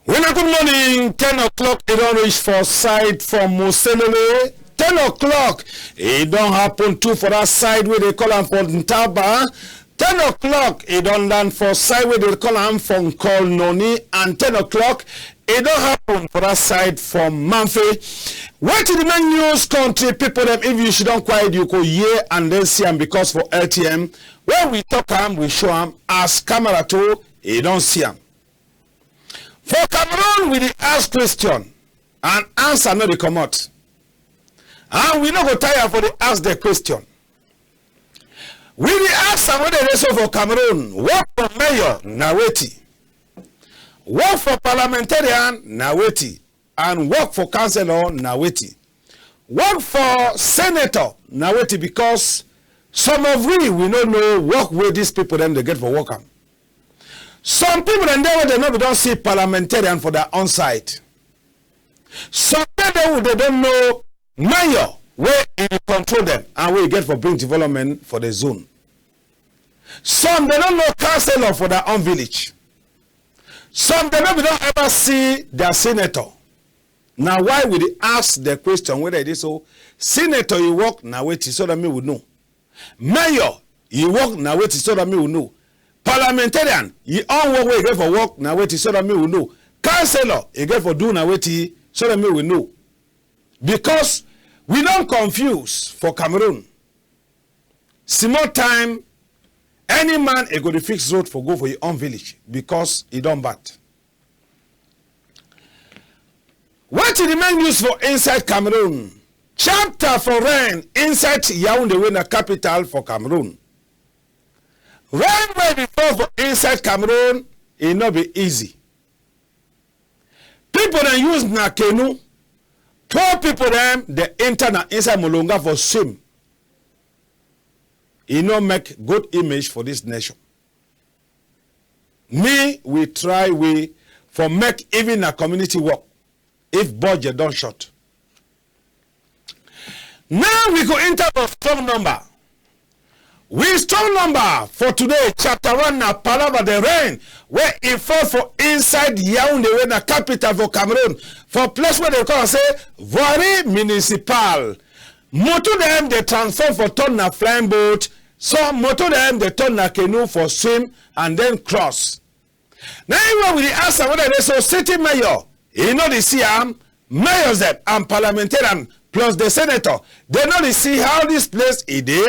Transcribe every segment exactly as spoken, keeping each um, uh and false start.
Wuna good morning. Ten o'clock e don reach for side for Muselele. Ten o'clock e don happen too for that side wey dey call am for Ntaba. Ten o'clock e don land for side wey dey call am for Nkolnoni, and ten o'clock e don happen for that side for Mamfe. Wetin the main news, country people dem? If you should don quiet, you go hear and then see am, because for L T M, when we talk am, we show am, as camera too e don see am. For Cameroon, we dey ask question and answer no dey comot. And we no go tire for dey ask the question. We dey ask am whether dey so for Cameroon, work for mayor na wetin? Work for parliamentarian na wetin? And work for councillor na wetin? Work for senator na wetin? Because some of we, we no know work wey these people dem dey get for work am. Some people dem dey wey dem no be don see parliamentarian for their own side. Some dey dey wey dem don know mayor wey e dey control dem and wey e get for bring development for the zone. Some dem no know councillor for their own village. Some dem no be don ever see their senator. Na why we dey ask the question whether e dey so, senator e work na wetin, so that me we know. Mayor e work na wetin, so that me we know. Parliamentarian e own work wey e get for work na wetin, so that me we know. Councillor e get for do na wetin, so that me we know. Because we don confuse for Cameroon. Small time, any man e go dey fix road for go for e own village because e don bad. Wetin the main news for inside Cameroon? Chapter for rain inside Yaoundé, wey na capital for Cameroon. Rain wey dey fall for inside Cameroon, e no be easy. People dem use na canoe, poor people dem dey enter na inside Molonga for swim. E no make good image for this nation. Me, we try we for make even na community work if budget don short. Now we go enter for strong number. We strong number for today, chapter one, na palava the rain wey e fall for inside Yaoundé, wey na capital for Cameroon, for place wey dem call am say Voirie Municipale. Motor dem dey transform for turn na flying boat, so motor dem dey turn na canoe for swim and then cross. Na im wey we dey ask am whether dey so city mayor e no dey see am, mayors dem and parliamentarian plus the senator, dem no dey see how this place e dey?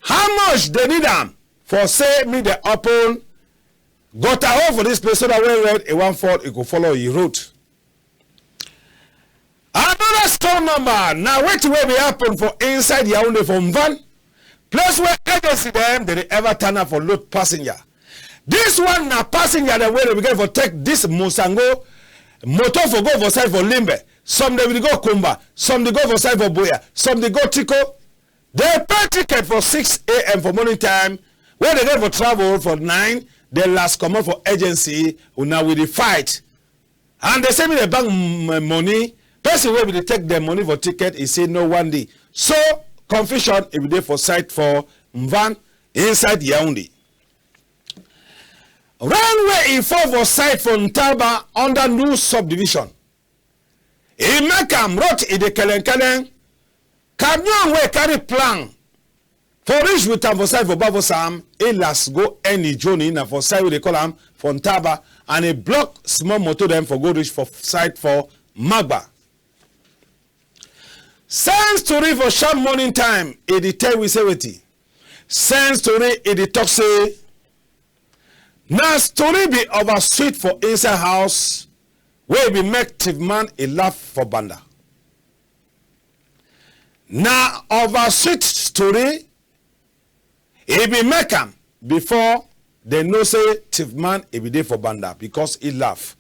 How much dem need am for say make dem open gutter hole for this place so that when rain e wan fall, e go follow e road? Another strong number na wetin wey be happen for inside Yaoundé for Mvan, place wey agency dem dey dey ever turn up for load passenger. This one na passenger dem wey dey begin for take this Mosango motor for go for side for Limbe. Some dey dey go Kumba, some dey go for side for Buea, some dey go Tiko. Dey pay ticket for six a m for morning time, wey dey get for travel for nine, dey last comot for agency, una we dey fight. And dey say make dey bank m-, money. Person wey be dey take dem money for ticket, e say no one day. So, confusion e be dey for side for Mvan inside Yaoundé. Rain wey e fall for side for Ntaba under new subdivision, e make am road e dey kelen-kelen. Camion wey carry plank for reach with am for side for Bafoussam, e last go end e journey na for side wey dey call am for Ntaba, and e block small motor dem for go reach for side for Magba. Sense tori for sharp morning time, e dey tell we say wetin? Sense tori e dey talk say, na story be over sweet for inside house wey be make thief man e laugh for banda. Na over sweet story e be make am before dem know say thief man e be dey for banda because e laugh.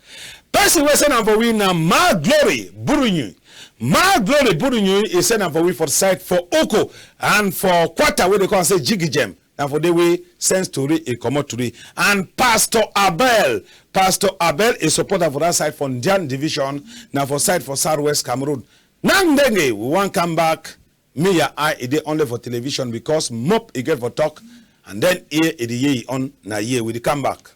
Person wey send am for we na Ma Glory Burunyui. Ma Glory Burunyui e send am for we for side for Oko and for quarter wey dey call am say Jigijam. na for there wey Sense Tori e comot today. And Pastor Abel, Pastor Abel e support am for that side for Ndian Division, na for side for Southwest Cameroon. Now ndenge, we wan come back. Me ya eye e dey only for television because mop e get for talk, and then ear e dey hear e own. Na here we dey come back.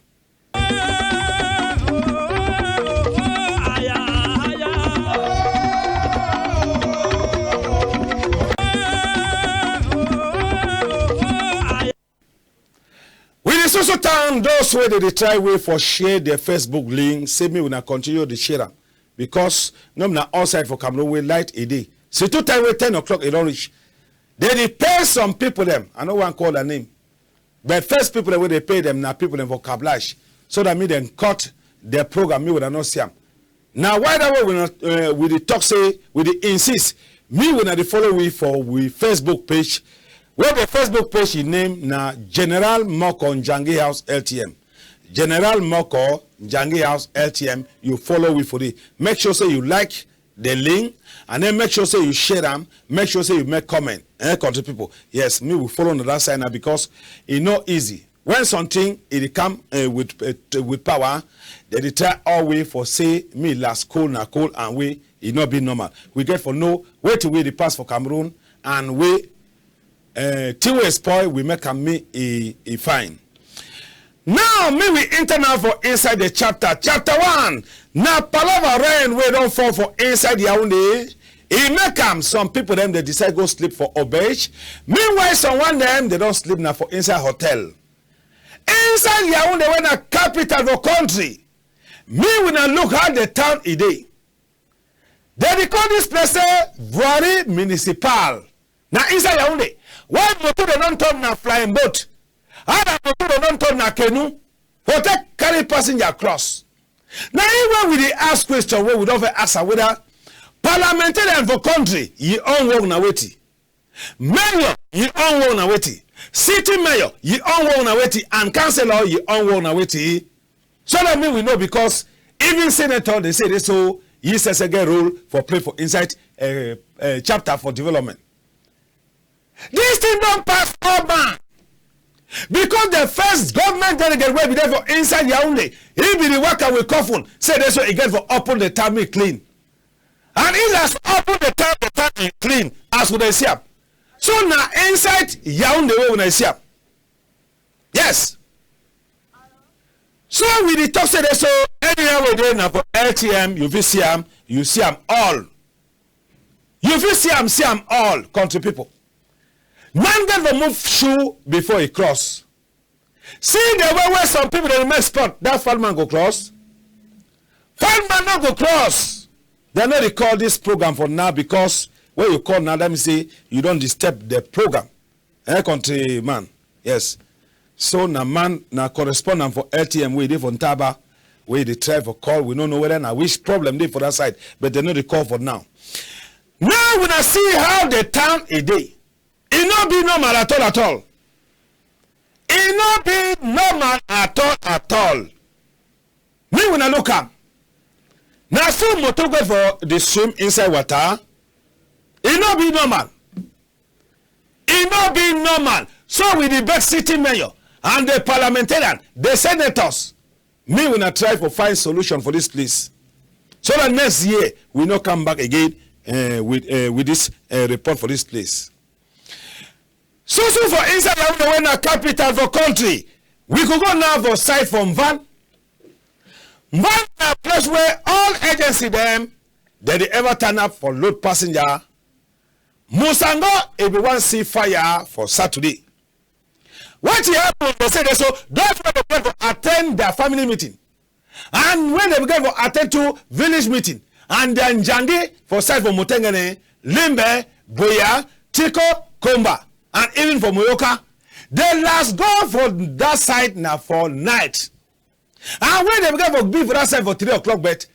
We dey so so town, those wey dey dey try way for share their Facebook link, say make una continue dey share am, because no be na all side for Cameroon wey light e dey. See, two time wey ten o'clock e don reach, dey dey pay some people dem. I no wan call their name, but first people dem wey dey pay dem na people dem for Kablash, so that make dem cut the program, make una no see am. Na why that way we na, eh, we dey talk say, we dey insist, make una dey follow we for we Facebook page. Wey the Facebook page e name na General Moko Njangi House L T M. General Moko Njangi House L T M. You follow we for there. Make sure say you like the link, and then make sure say you share am. Make sure say you make comment. Eh, country people. Yes, make we follow on that side now because e no easy. When something e dey come, eh, with, eh, t-, with power, dem dey try all way for say make last call na call and wey e no be normal. We get for know wetin wey dey pass for Cameroon and wey, eh, thing wey spoil, we make am make e, e fine. Now make we enter now for inside the chapter. Chapter one, na palava rain wey don fall for inside Yaoundé. E make am some people dem dey decide go sleep for Obech. Meanwhile, some one dem dey don sleep na for inside hotel. Inside Yaoundé, wey na capital for country, make una look how the town e dey. Dem dey call this place say Voirie Municipale. Na inside Yaoundé. Wey motor dem don turn na flying boat. Other motor dem don turn na canoe for take carry passenger cross. Na im wey we dey ask question wey we don fit ask am, whether parliamentarian for country, yi own work na wetin? Mayor, yi own work na wetin? City mayor, yi own work na wetin? And councillor, yi own work na wetin? So that make we know, because even senator dey say this, so yi sef sef get role for play for inside, eh, eh, chapter for development. This thing don pass all man. Because the first government delegate wey be dey for inside Yaoundé, yi be dey waka with coffin, say this, so e get for open the town make clean. And e last open the town, the town e clean as we dey see am. So na inside Yaoundé wey una see am. Yes. So we dey talk say this, so anyhow we dey na for L T M, you fit see am, you see am all. You fit see am, see am all, country people. Man get for move shoe before e cross. See the way wey some people dey make sport, that fine man go cross? Fine man no go cross. Dem no dey call this program for now because when you call now, that mean say you don disturb the program. Eh, country man. Yes. So na man, na correspondent for L T M wey dey for Ntaba, wey dey try for call. We no know whether na which problem dey for that side, but dem no dey call for now. Now una see how the town e dey. E no be normal at all, at all. E no be normal at all, at all. Make una look am. Na so motor go for dey swim inside water. E no be normal. E no be normal. So we dey beg city mayor and the parliamentarian, the senators, make una try for find solution for this place, so that next year we no come back again, eh, with, eh, with this, eh, report for this place. So so for inside Yaoundé wey na capital for country, we go go now for side for Mvan. Mvan na place wey all agency dem, dem dey ever turn up for load passenger. Musango e be wan see fire for Saturday. Wetin happen? Dem say dey so those wey dey plan for attend their family meeting and wey dey be get for attend to village meeting and their njangi for side for Mutengene, Limbe, Buea, Tiko, Komba, and even for Muyoka, dey last go for that side na for night. And wey dey be get for be for that side for three o'clock, but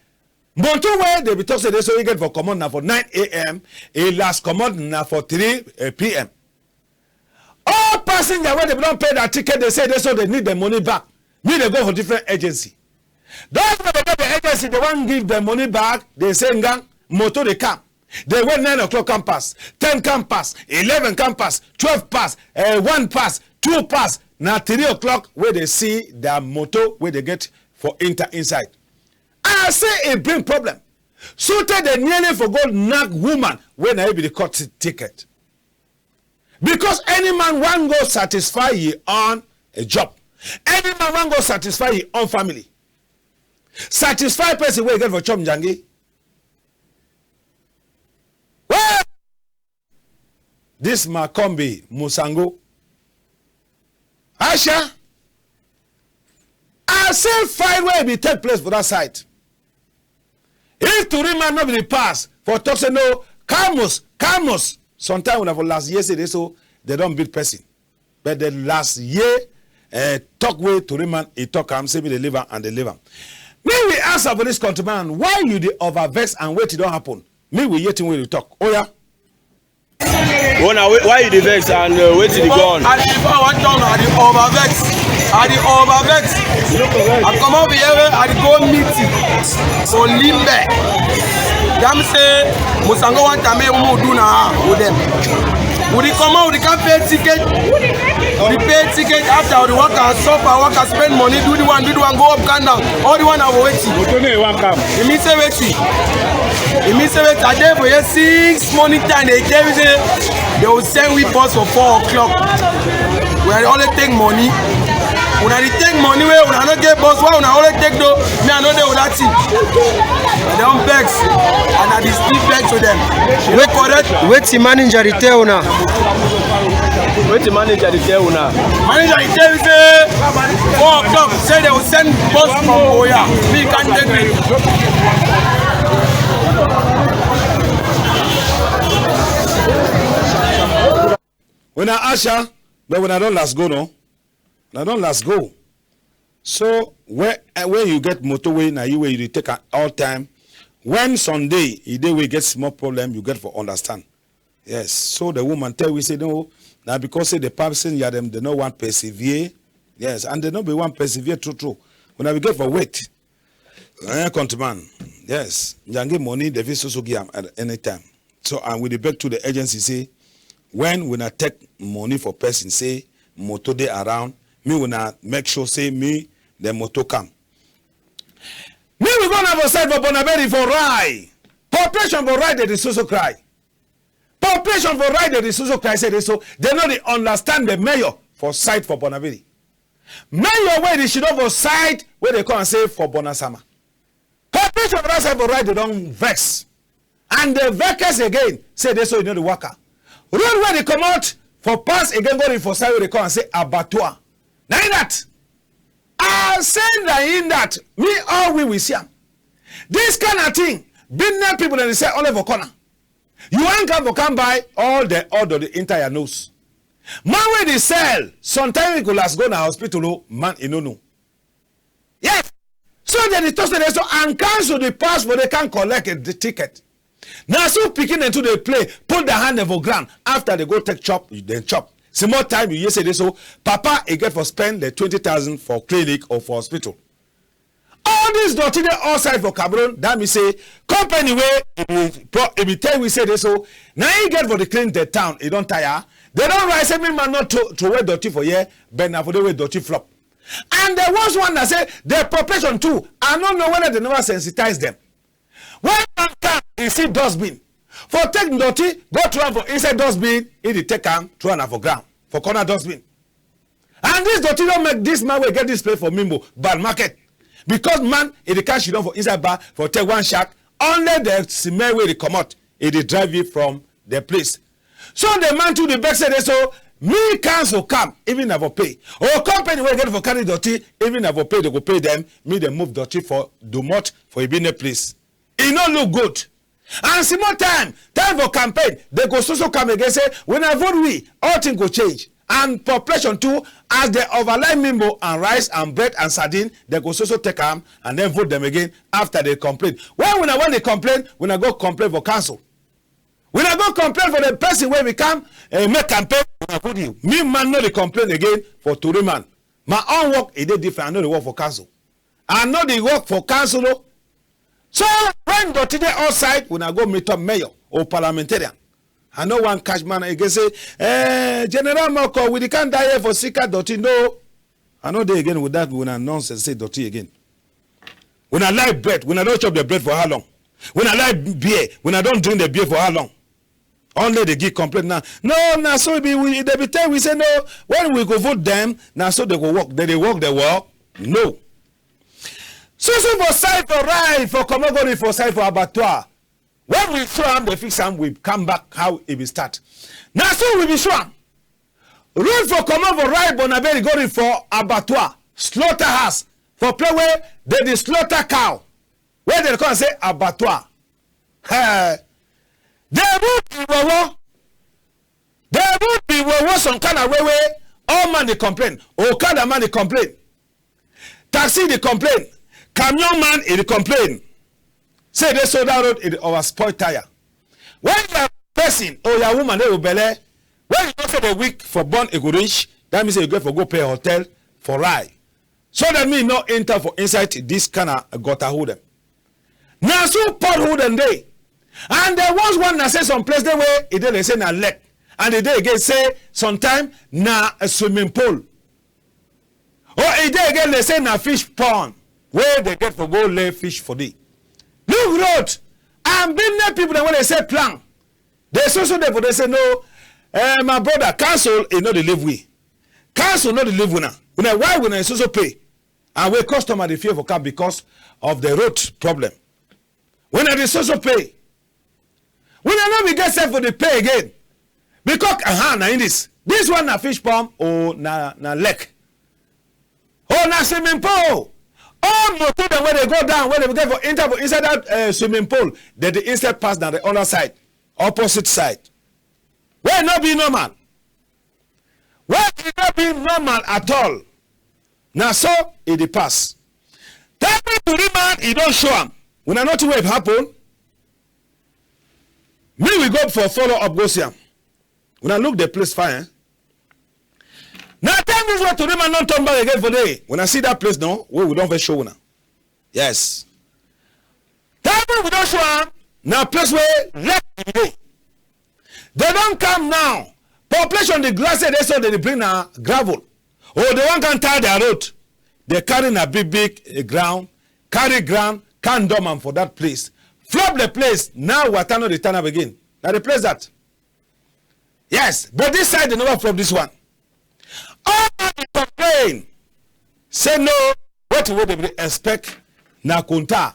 motor wey dey be talk say dey so e get for comot na for nine A M, e last comot na for three P M. All passenger wey dey be don pay their ticket, dey say dey so dey need the money back. Make dey go for different agency. Those wey dey get the agency, dey wan give the money back, dey say ngang, motor dey come. Dey when nine o'clock come pass, ten come pass, eleven come pass, twelve pass, eh, one pass, two pass. Na three o'clock wey dey see their motor wey dey get for enter inside. I say e bring problem. So tey dey nearly for go knack woman wey na e be the court ticket. Because any man wan go satisfy yi own a job. Any man wan go satisfy yi own family. Satisfy person wey get for chop njangi. Well, this Makombi Musango. Asha, I say fight wey be take place for that side. If Turiman no be the pass for talk say no, Camus, Camus. Sometimes una for last year say dey so dey don beat person. But the last year, eh, talk wey Turiman e talk am say me dey leave am and dey leave am. Me we ask am for this countryman, why you dey over vex and wetin don happen? Me we hear thing wey you talk. Oya. Una, why you dey vex and, uh, wetin dey go on? I dey, I wan tell una, I dey over vex. I dey over vex. I comot for here, I dey go meeting for Limbe. Dem say Musango want am make we do na with dem. We dey comot, we dey come pay ticket. We dey pay ticket after we dey waka, suffer, waka, spend money, do the one, do the one, go up, come down. All the one na for wetin? Motor no wan come. E mean say wetin? E mean say wetin? I dey for here since morning time. Dey tell me say dey go send we bus for four o'clock. We dey only take money. Una dey take money wey una no get bus. Why una only take though? Me, I no dey with that thing. I don vex and I dey still vex with dem. E no correct. Wetin manager dey tell una? Wetin manager dey tell una? Manager dey tell me say four o'clock, say dey go send bus from Oya. Me can't take it. Una Asha, but una don last go, no? Una don last go. So when, eh, when you get motor wey na you wey you dey take am all time, when Sunday e dey wey get small problem, you get for understand. Yes. So the woman tell we say no, na because say the passenger dem dey no wan persevere. Yes, and dey no be wan persevere true true. Una be get for wait. Eh, countryman. Yes, njangi money dey fit so so give am at any time. So and we dey beg to the agency say when una take money for person say motor dey around, me una make sure say me the motor come. Me we go now for side for Bonaberi for Rai. Population for Rai dey so so cry. Population for Rai dey so so cry say dey so dey no dey understand the mayor for side for Bonaberi. Mayor wey dey sidon for side wey dey come and say for Bonasama. Population for that side for Rai dey don vex. And dey vex again say dey so e no dey waka. Road wey dey comot for pass again go reach for side wey dey come and say abattoir. Na in that. I say na in that. Me all we we see am. This kind of thing, business people dem dey sell only for corner. You wan come for come buy all the oil dey enter your nose. Man wey dey sell, sometimes e go last go na hospital o, man e no know. Yes. So dem dey talk say dey so and council dey pass for dey can collect the ticket. Na so pikin dem too dey play, put their hand dem for ground. After dey go take chop, dem chop. Small time you hear say dey so papa e get for spend the twenty thousand for clinic or for hospital. All this dirty dey outside for Cameroon. That mean say company wey e be pro-, e be tell we say dey so na e get for dey clean the town. E don tire. Dey don write say make man no throw, throway dirty for here, but na for dey wey dirty flop. And the worst one na say the population too. I no know whether dey never sensitize dem. When man come, e see dustbin. For take dirty, go throw am for inside dustbin, e dey take am, throw am for ground, for corner dustbin. And this dirty don make this man wey get this place for Mimbo bad market. Because man, e dey catch sidon for inside bar, for take one shot, only the smell wey dey comot, e dey drive you from the place. So the man too dey beg say dey so, me council come, even na for pay. Or company wey get for carry dirty, even na for pay, dey go pay dem, me dey move dirty for domot for e business place. E no look good. And small time, time for campaign, dey go so so come again say, when I vote we, all thing go change. And population too, as dey overline mimbo and rice and bread and sardine, dey go so so take am and then vote dem again after dey complain. When una wan dey complain, una go complain for council. Una go complain for the person wey we come, eh, make campaign, una vote you. Me man no dey complain again for Turiman. My own work, e dey different. I no dey work for council. I no dey work for council o. So when dirty dey outside, una go meet up mayor. or parliamentarian. I no wan catch man again say, eh, General Moko, we dey come die here for sika dirty. No, I no dey again with that una nonsense say dirty again. Una like bread, una don chop the bread for how long? Una like beer, una don drink the beer for how long? Only dey give complaint now. No, na so e be, we, dey be tell we say no, when we go vote dem, na so dey go work. Dey dey work the work? No. So so for side for right, for comot go reach for side for abattoir. When we show am, dey fix am, we come back how e be start. Na so we be show am. Road for comot for right Bonaberi go reach for abattoir, slaughterhouse, for place wey dey dey slaughter cow, wey dey call am say abattoir. Eh, the road be wowo. The road be wowo some kind of way wey all man dey complain. Okada man dey complain. Taxi dey complain. Camion man e dey complain. Say dey so that road e dey over spoil tire. When you are person or you are woman dey with belle, when you know say the week for born e go reach, that mean say you get for go pay hotel for ride. So that me no enter for inside this kind of gutter hole dem. Na so pothole dem dey. And the worst one na say some place dey wey e dey like say na lake. And e dey again say sometime na a swimming pool. Or e dey again like say na fish pond wey dey get for go lay fish for dey. Look road and business people dem wey dey say plan. Dey so so dey for dey say no, eh, my brother, council e no dey leave we. Council no dey leave una. Una why una dey so so pay? And wey customer dey fear for come because of the road problem. When I dey so so pay, when I no be get self for the pay again, because aha na in this, this one na fish pond or na na lake or na swimming pool. All motor dem wey dey go down, wey dey get for enter for inside that uh, swimming pool, dey dey inside pass na the other side, opposite side. Wey no be normal. Wey e no be normal at all. Na so e dey pass. Tell me tori man e don show am. Una nothing wey happen. Me we go for follow up go see am. Una look the place fine. Eh? Na tell me wey tori man don turn back again for dey. Una see that place now wey we don first show una. Yes. Table we don show am na place wey lake e dey. Dey don come now. Population dey glass dey so dey dey bring na gravel. Or dey wan come tar their road. Dey carry na big big eh, ground, carry ground, come dump am for that place. Flop the place. Now water no dey turn up again. Na the place that. Yes, but this side dey never flop this one. All man dey complain say no, wetin wey dey be dey expect na kunta.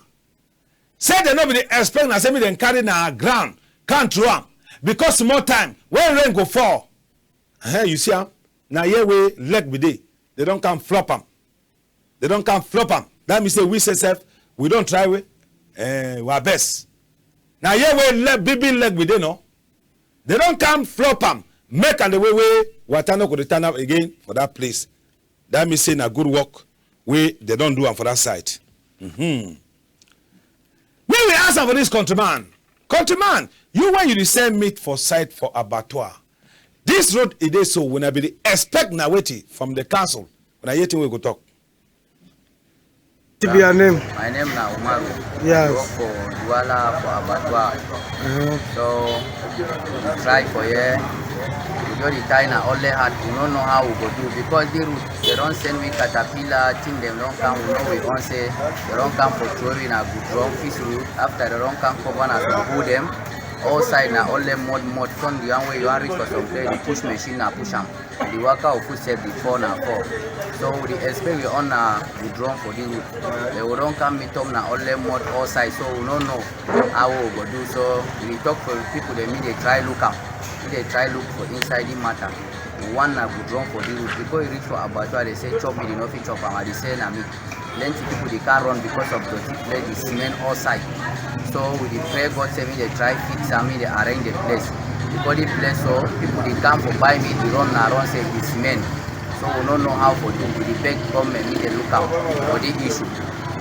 Say dem no be dey expect na say make dem carry na ground come throw am because small time when rain go fall. Eh, you see am? Na here wey lake be dey, dey don come flop am. Dey don come flop am. That mean say we sef sef we don try we eh, our best. Na here wey le big big lake be dey no. Dey don come flop am, make am the way wey water no go dey turn up again for that place. That mean say na good work wey dey don do am for that side. Mm-hmm. Make we ask am for this countryman. Countryman, you wey you dey sell meat for side for abattoir, this road e dey so, una be dey expect na wetin from the council? Una hear thing wey go talk. Wetin be your name? My name na Umaru. Yes. I work for Douala for abattoir. Uh-huh. So we try for here. We just dey tie na only heart. We no know how we go do because the route dey don send we caterpillar thing dem don come. We know we own say dey don come for throw we na good wrong fish route. After dey don come cover na some hole dem. All side na only mud mud. Come the one wey you wan reach for some place, you push machine na push am. The waka of footstep dey fall na fall. So we dey expect we own na withdrawn for the road. But we don come meet up na only mud all side, so we no know how we go do. So we dey talk for people dem, make dey try look am. Make dey try look for inside the matter. We want na withdrawn for the road. Before you reach for abattoir, dey say chop meat, you no fit chop am. I dey say na meat. Plenty people dey come run because of dirty place, dey cement all side. So we dey pray God say make dey try fix am, make dey arrange the place. Because the place so people dey come for buy meat, dey run na run say dey cement. So we no know how for do. We dey beg government make dey look am for the issue.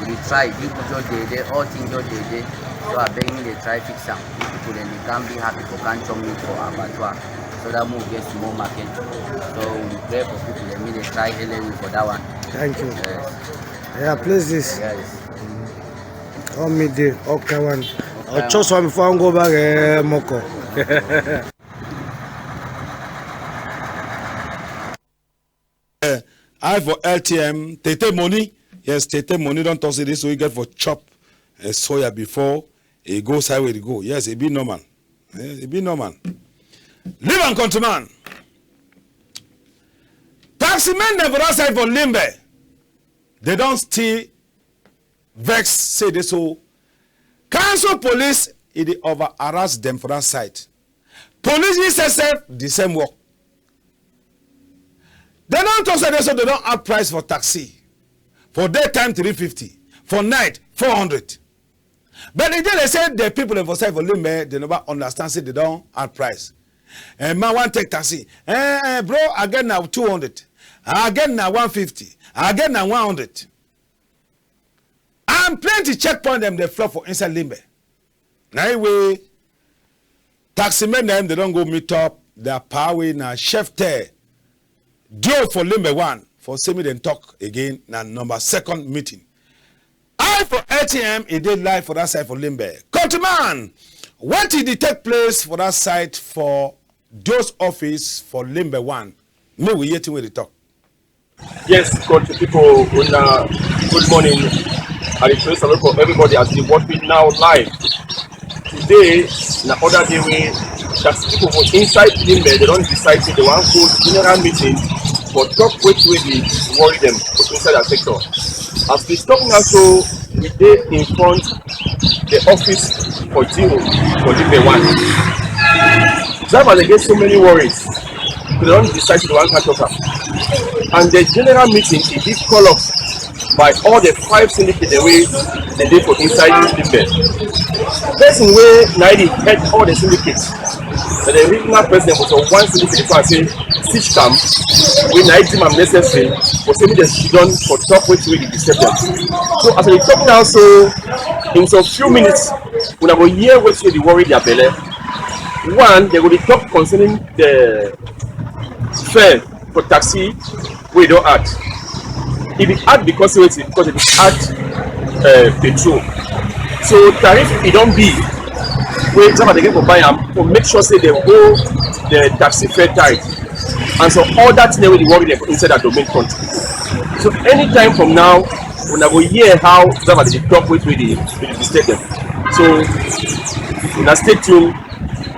We dey try, people just dey there, all things just dey there. So abeg make dey try fix am. Make people dem dey come be happy for come chop meat for abattoir. So that make we get small market. So we dey pray for people dem make dey try help we for that one. Thank you. Yes. Yeah, please this. Yes. All me dey, all kawan. I chop some before I go back, eh, Moko. Eh, I for L T M, Tete Money. Yes, Tete Money don talk say this wey get for chop, eh, soya before e go side wey e go. Yes, e be normal. Eh, e be normal. Leave am, countryman. Taxi men dem for that side for Limbe, they don still vex say dey so council police e dey over harass dem for that side. Police yi sef sef the same work. Dem don talk say dey so dem don add price for taxi. For daytime three fifty, for night four hundred. But e dey dey say the people dem for side for Limbe, dem never understand say dem don add price. And man wan take taxi. Eh, eh, bro, I get na two hundred. I get na one fifty. I get na one hundred. And plenty checkpoint dem dey flop for inside Limbe. Na yi wey taxi men dem, dem don go meet up their pa wey na chef ter dio for Limbe one for say make dem talk again na number second meeting. I for L T M e dey live for that side for Limbe. Countryman, wetin dey take place for that side for those office for Limbe one? Make we hear thing wey dey talk. Yes, country people, una good morning. I dey first of all for everybody as you watch me now live. Today na other day wey taxi people for inside Limbe, dem don decide say dem wan hold general meeting for talk wetin wey dey worry dem for inside that sector. As we talk now so, we dey in front the office for D O for Limbe one. Drivers dey get so many worries. Dem don decide say dem wan catch up am. And the general meeting e dey call up by all the five syndicate dem wey dey dey for inside Limbe. Person wey na yi dey head all the syndicates, na the regional president for some one syndicate for say, Sishkam, wey na yi deem am necessary for say make dem sit down for talk wetin wey dey disturb dem. So as I dey talk now so, in some few minutes, una go hear wetin dey worry their belle. One, dem go dey talk concerning the fare for taxi wey e don add. E be add because say wetin? Because e be add, eh, petrol. So tariff e don be wey driver dey get for buy am for make sure say dem hold the taxi fare tight. And so all that thing wey dey worry dem for inside that domain country. So anytime from now, una go hear how driver dey talk wetin wey dey, wey dey disturb dem. So una stay tuned,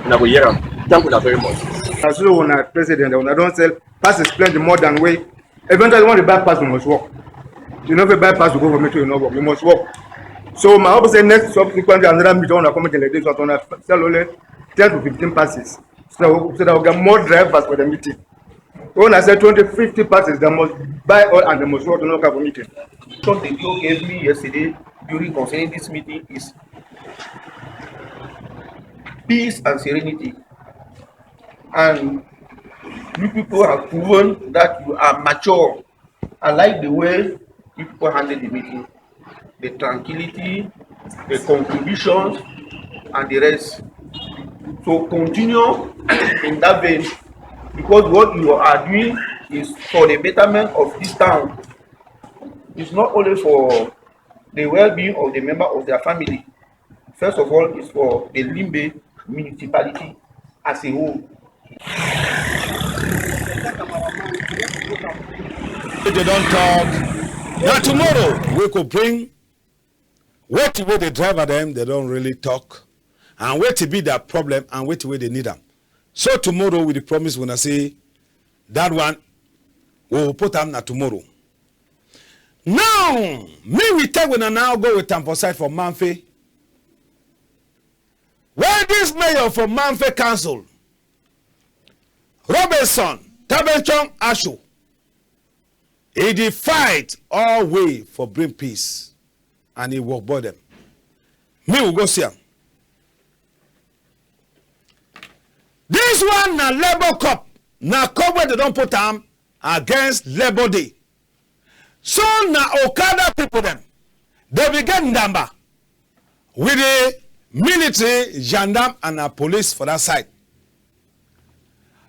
una go hear am. Thank una very much. As you una president, una don sell passes plenty more than wey. Eventually, when you buy pass, you must work. You no fit buy pass to go for meeting, you no work. You must work. So my hope say next subsequent another meeting, una come like this, una sell only ten to fifteen passes. So, so that we get more drivers for the meeting. When I say twenty, fifty passes, dem must buy all and dem must work to no come for meeting. Talk the D O gave me yesterday during concerning this meeting is peace and serenity. And you people have proven that you are mature. I like the way you people handle the meeting, the tranquility, the contributions, and the rest. So continue in that vein, because what you are doing is for the betterment of this town. It's not only for the well-being of the member of their family. First of all, it's for the Limbe municipality as a whole. They don talk. Na tomorrow we go bring wetin wey the driver dem, they don really talk, and wetin be their problem and wetin wey they need am. So tomorrow we dey promise una say that one we go put am na tomorrow. Now, me we take una now go with am for side for Mamfe. Where this mayor for Mamfe Council, Robinson Tabenchong Ashu, he dey fight all way for bring peace and he work boy dem. Me we go see am. This one na Labour Cup, na cup wey they don put am against Labour Day. So na Okada people dem, they be get ndamba with the military, gendarme and na police for that side.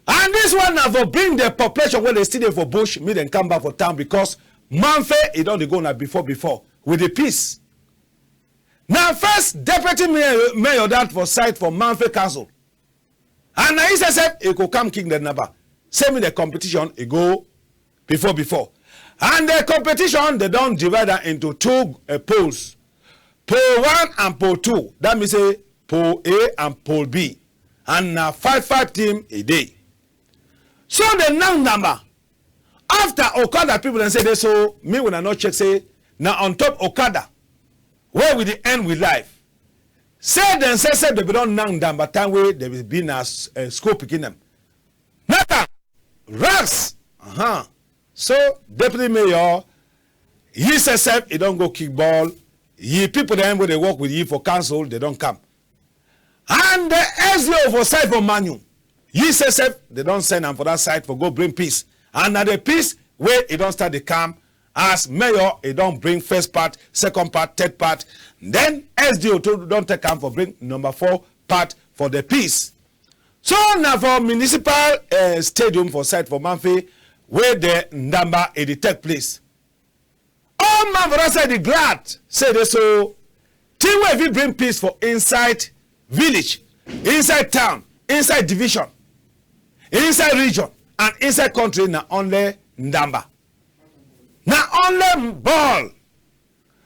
And this one na for bring the population wey dey still dey for bush, make dem come back for town because Mamfe e don dey go na before before with the peace. Na first deputy mayor, mayor that for side for Mamfe Council. And na yi sef sef e go come kick the number. Say me the competition e go before before. And the competition, they don divide am into two, uh, pools. Pool one and pool two. That mean say pool A and pool B. And na five five team e dey. So the now number. After Okada people dem say dey so, me when I no check say na on top Okada wey we dey end with life. Say dem say say dem be don knack down by time wey dem be na s-, eh, school pikin dem. Knack am, rags. Uh-huh. So deputy mayor, yi sef sef e don go kick ball. Yi people dem wey dey work with yi for council, dem don come. And the S D O for side for Manyu, yi sef sef, dem don send am for that side for go bring peace. And na the peace wey e don start dey come as mayor, e don bring first part, second part, third part. Then S D O too don take am for bring number four part for the peace. So na for municipal, eh, stadium for side for Mamfe wey the ndamba e dey take place. All man for that side dey glad say dey so thing wey fit bring peace for inside village, inside town, inside division, inside region, and inside country na only ndamba. Na only ball.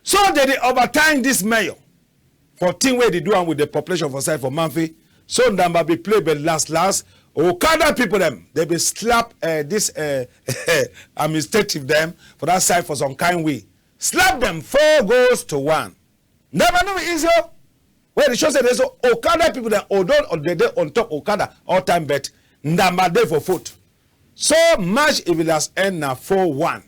So dem dey overtime this mayor for thing wey dey do am with the population for side for Mamfe. So ndamba be play, but last last, Okada people dem, dem be slap, eh, this, eh, administrative dem for that side for some kind way. Slap dem four goals to one. Ndamba no be easy o. Wey dey show say dey so Okada people dem, although dem dey on top Okada all time, but ndamba dey for foot. So match e be last end na four one.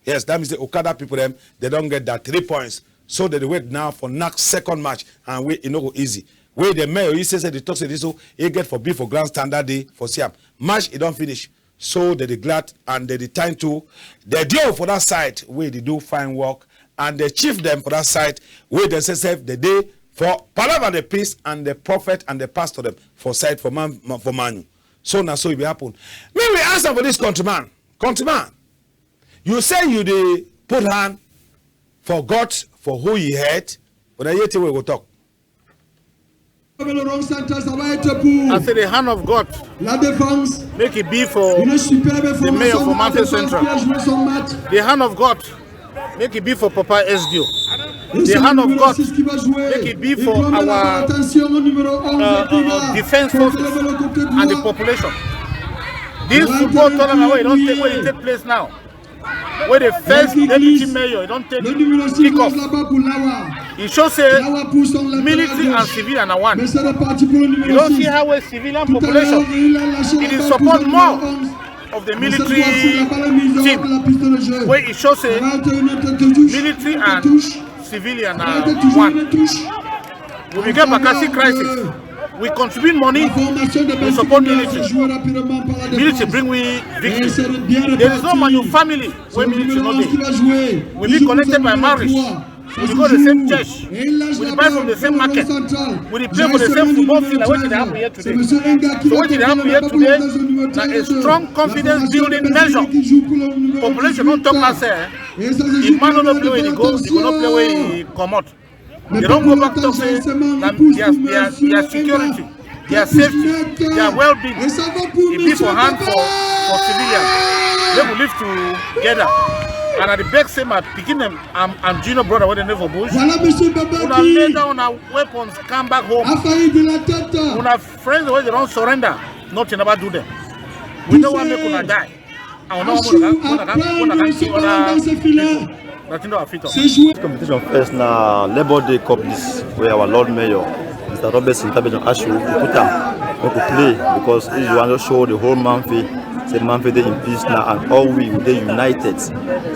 Yes, that means the Okada people dem, dem don get that three points. So dem dey wait now for next second match, and wey e no go easy. Wey the mayor, yi sef sef dey talk say dey so e get for be for grandstand that day for see am. Match e don finish. So dem dey glad and dem dey thank to the D O for that side wey dey do fine work, and the chief dem for that side wey dem sef sef dem dey for palava the peace, and the prophet and the pastor dem for side for man, for Manyu. So na so e be happen. Me we answer for this countryman. Countryman, you say you dey put hand for God for who yi hate, but na hear thing wey go talk. I say the hand of God make e be for the mayor for Mamfe Central. The hand of God make e be for Papa S D O. The hand of God make e be for our, uh, uh, uh, defense forces and the population. This football tournament wey e don take, wey e take place now, wey the first deputy mayor e don take kick off, e show say military and civilian na one. You don see how a civilian population e dey support more of the military team, wey e show say military and civilian na one. We be get Bakassi crisis. We contribute money, we support military. Military bring we victory. There is no Manyu family wey military no dey. We be connected by marriage. We dey go the same church. We dey buy from the same market. We dey play for the same football field. Like wetin dey happen here today. So wetin dey happen here today na a strong confidence building measure. Population don talk am say, eh, if man no know play wey e dey go, e go no play wey e comot. Dem don go back talk say na their, their, their security, their safety, their well-being, e be for hand for, for civilian. Make we live together. And I dey beg say my pikin dem and, and junior brother wey dem dey for bush, una lay down una weapons, come back home. Una friends wey dem don surrender, nothing never do dem. We no wan make una die. I no wan make una, una come, una come kill other people. Nothing don fit us. This competition first na Labour Day Cup this, wey our Lord Mayor, Mister Robert Sintabe John Ashu, he put am make we play, because he wan just show the whole Mamfe say Mamfe dey in peace now, and all we, we dey united.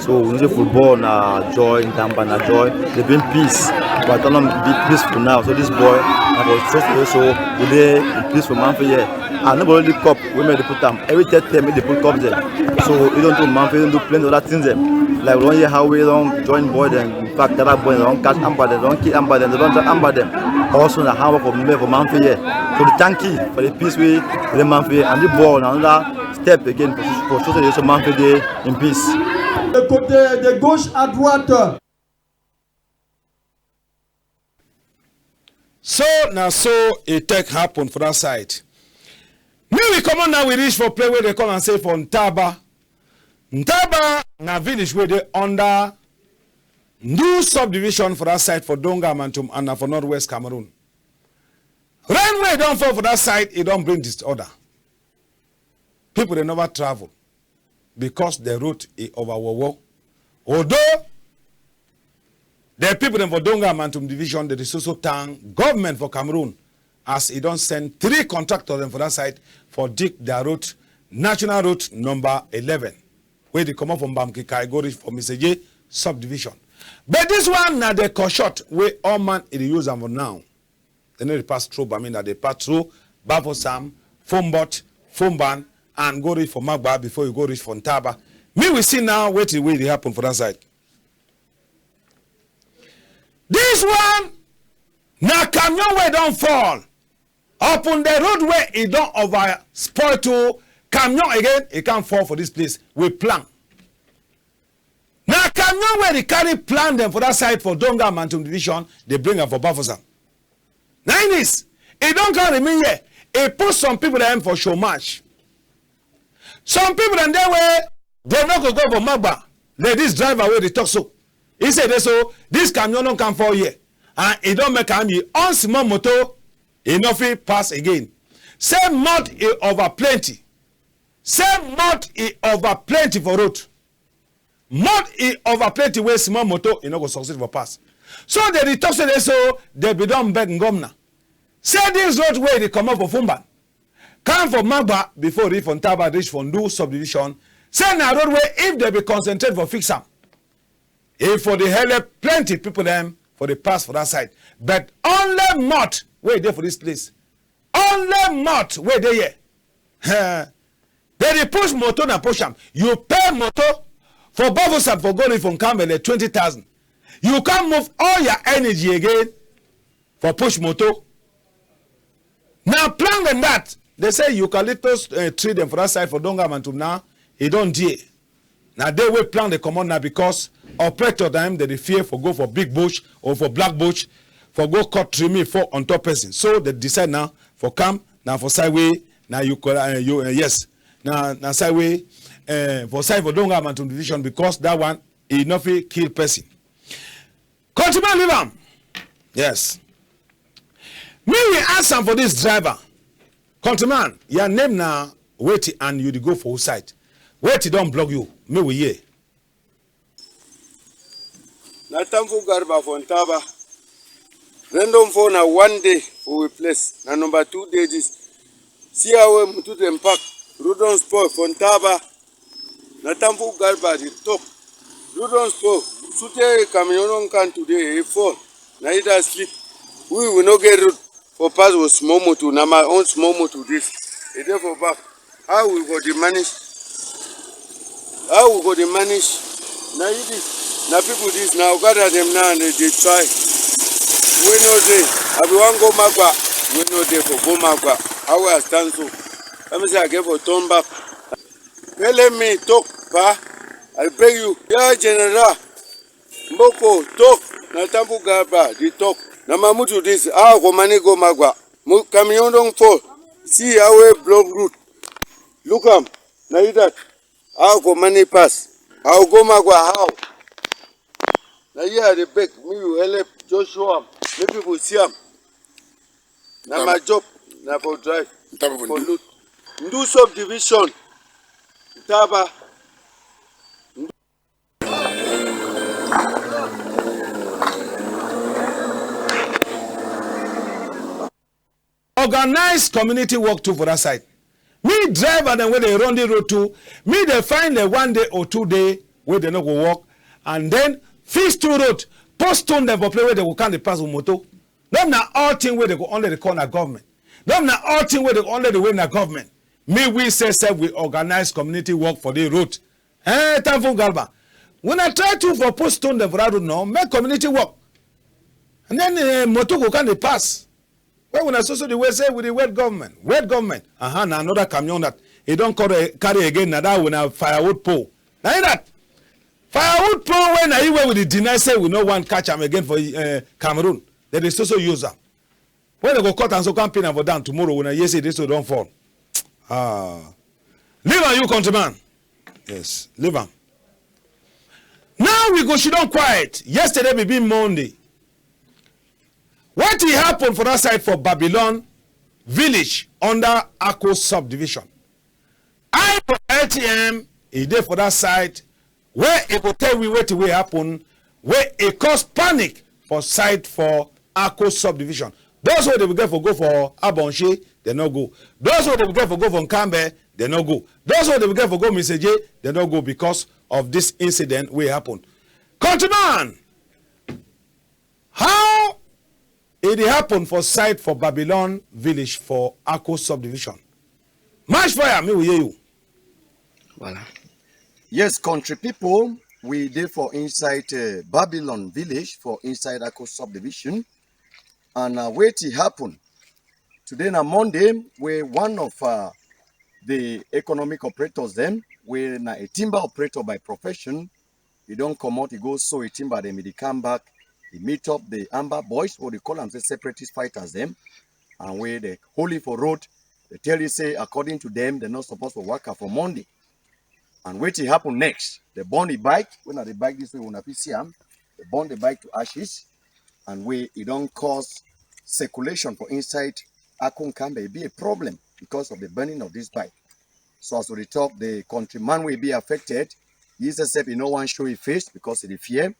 So we know say football na joy, ndamba na joy, dey bring peace. But e no be peaceful now. So this boy na for show say so we dey in peace for Mamfe here. And nobody only cup wey make dey put am. Every third term make dey put cup there. So e don do Mamfe, e don do plenty other things dem. Like we don hear how we don join boy dem. In fact, other boy dem don catch amba dem, don kill amba dem, dem don drag amba dem. Also na hard work for me for Mamfe here. So the thank you for the peace wey dey Mamfe here, and the ball na another step again for, for show say so Mamfe dey in peace. De côté de gauche à droite. So na so e take happen for that side. Make we comot now, we reach for place wey dey call am say for Ntaba. Ntaba na village wey dey under Ndu subdivision for that side for Donga Mantung and na for northwest Cameroon. Rain wey don fall for that side, e don bring disorder. People dey never travel because the road e over wowo. Although the people dem for Donga Mantung division, dey dey so so thank government for Cameroon as e don send three contractors dem for that side for dig their road, national road number eleven, wey dey comot from Mbamkikai go reach for Miseje subdivision. But this one na the cut short wey all man e dey use am for now. Dem no dey pass through Bamenda, dey pass through Bafoussam, Foumbot, Foumban, and go reach for Magba before you go reach for Ntaba. Make we see now wetin wey dey happen for that side. This one na camion wey don fall upon the road wey e don over spoil to camion again, e come fall for this place. We plan. Na camion wey dey carry plant dem for that side for Donga Mantung division, dey bring am for Bafoussam. Na in this, e don come remain here. E put some people dem for chômage. Some people dem dey wey dem no go go for Magba. Like this driver wey dey talk so, e say dey so this camion don come fall here and e don make am e own small motor, e no fit pass again. Say mud e over plenty. Say mud e over plenty for road. Mud e over plenty wey small motor e no go succeed for pass. So dey dey talk say dey so dey be don beg ngomna. Say this road wey dey comot for Foumban, come for Magba before reach for Ntaba, reach for Ndu subdivision. Say na road wey if dey be concentrate for fix am, e for dey help plenty people dem for dey pass for that side. But only mud wey dey for this place, only mud wey dey here. Eh, dey dey push motor na push am. You pay motor for Bafoussam for go reach for Nkambe like twenty thousand. You come move all your energy again for push motor. Na plan dem that. Dey say eucalyptus eh, tree dem for that side for Donga Mantung now, e don die. Na dey wey plan dey comot na because operator dem dey dey fear for go for big bush or for black bush for go cut tree make fall on top person. So dey decide now for come na for side wey na you call eh, you eh, yes, na na side wey eh, for side for Donga Mantung division because that one e no fit kill person. Countryman leave am. Yes. Me we ask am for this driver. Countryman, your name na wetin and you dey go for which side? Wetin don block you? Me we hear. Na Tamfu Garba for Ntaba. Rain don fall na one day for we place. Na number two day this. See how we mutu dem pack. Road don spoil for Ntaba. Na Tamfu Garba dey talk. Road don spoil. Sute camion don come today, e fall. Na yi that sleep. We, we no get road for pass with small motor. Na my own small motor this. E dey for back. How we go dey manage? How we go dey manage? Na yi this. Na people this. Na okada dem now dey dey try. We no dey. I be wan go Magba. We no dey for go Magba. How we stand so? Let me say I get for turn back. Pele me talk, pa. I beg you. Yeah, General. Mboko, talk. Na Tamfu Garba dey talk. Na my mutu this. How I go manage go Magba? Mu camion don fall. See how we block road. Look am. Na yi that. How I go manage pass? How I go Magba? How? Na here I dey beg. Me you help. Just show am. Make people see am. Na my job. Na for drive. Ntaba for Ndu. Ndu subdivision. Ntaba. Organize community work too for that side. Me driver dem wey dey run the road too, me dey find the one day or two day wey dey no go work, and then fix two road, put stone dem for place wey dey go come dey pass with motor. No be na all thing wey dey go only dey call na government. No be na all thing wey dey go only dey wait na government. Me we say sef we organize community work for the road. Eh, Tamfu Garba. Wuna try too for put stone dem for that road now, make community work. And then eh, motor go come dey pass. When wuna so so dey wait say we dey wait government, wait government. Aha, na another camion that. E don carry, carry again, na that wuna firewood pole. Na yi that. Firewood pole wey na yi wey we dey deny say we no wan catch am again for eh, Cameroon. Dem dey so so use am. When dem go cut am so, come pin am for down tomorrow, wuna hear say this so don fall. Ah. Leave am, you countryman. Yes, leave am. Now we go sit down quiet. Yesterday be been Monday. Wetin happen for that side for Babylon village under Ako subdivision? I for L T M, e dey for that side, wey e go tell we wetin wey happen, wey e cause panic for side for Ako subdivision. Those wey dey be get for go for Abonshie, dem no go. Those wey dey be get for go for Nkambe, dem no go. Those wey dey be get for go Misaje, dem no go because of this incident wey happen. Countryman, how e dey happen for side for Babylon village for Ako subdivision? Match fire, me we hear you. Voilà. Yes, country people, we dey for inside, uh, Babylon village for inside Ako subdivision. And, uh, wetin happen? Today na Monday, wey one of, uh, the economic operators dem, wey na a timber operator by profession, e don comot, e go sow e timber dem, e dey come back, e meet up the Amba boys, wey dey call am say separatist fighters dem, and wey dey hold yi for road. Dey tell yi say, according to dem, dem no suppose for waka for Monday. And wetin happen next? Dey burn e bike, wey na the bike this wey wuna fit see am. Dey burn the bike to ashes, and wey e don cause circulation for inside Ako Nkambe. E be a problem because of the burning of this bike. So as we dey talk, the countryman wey be affected, yi sef e no wan show e face because e dey fear.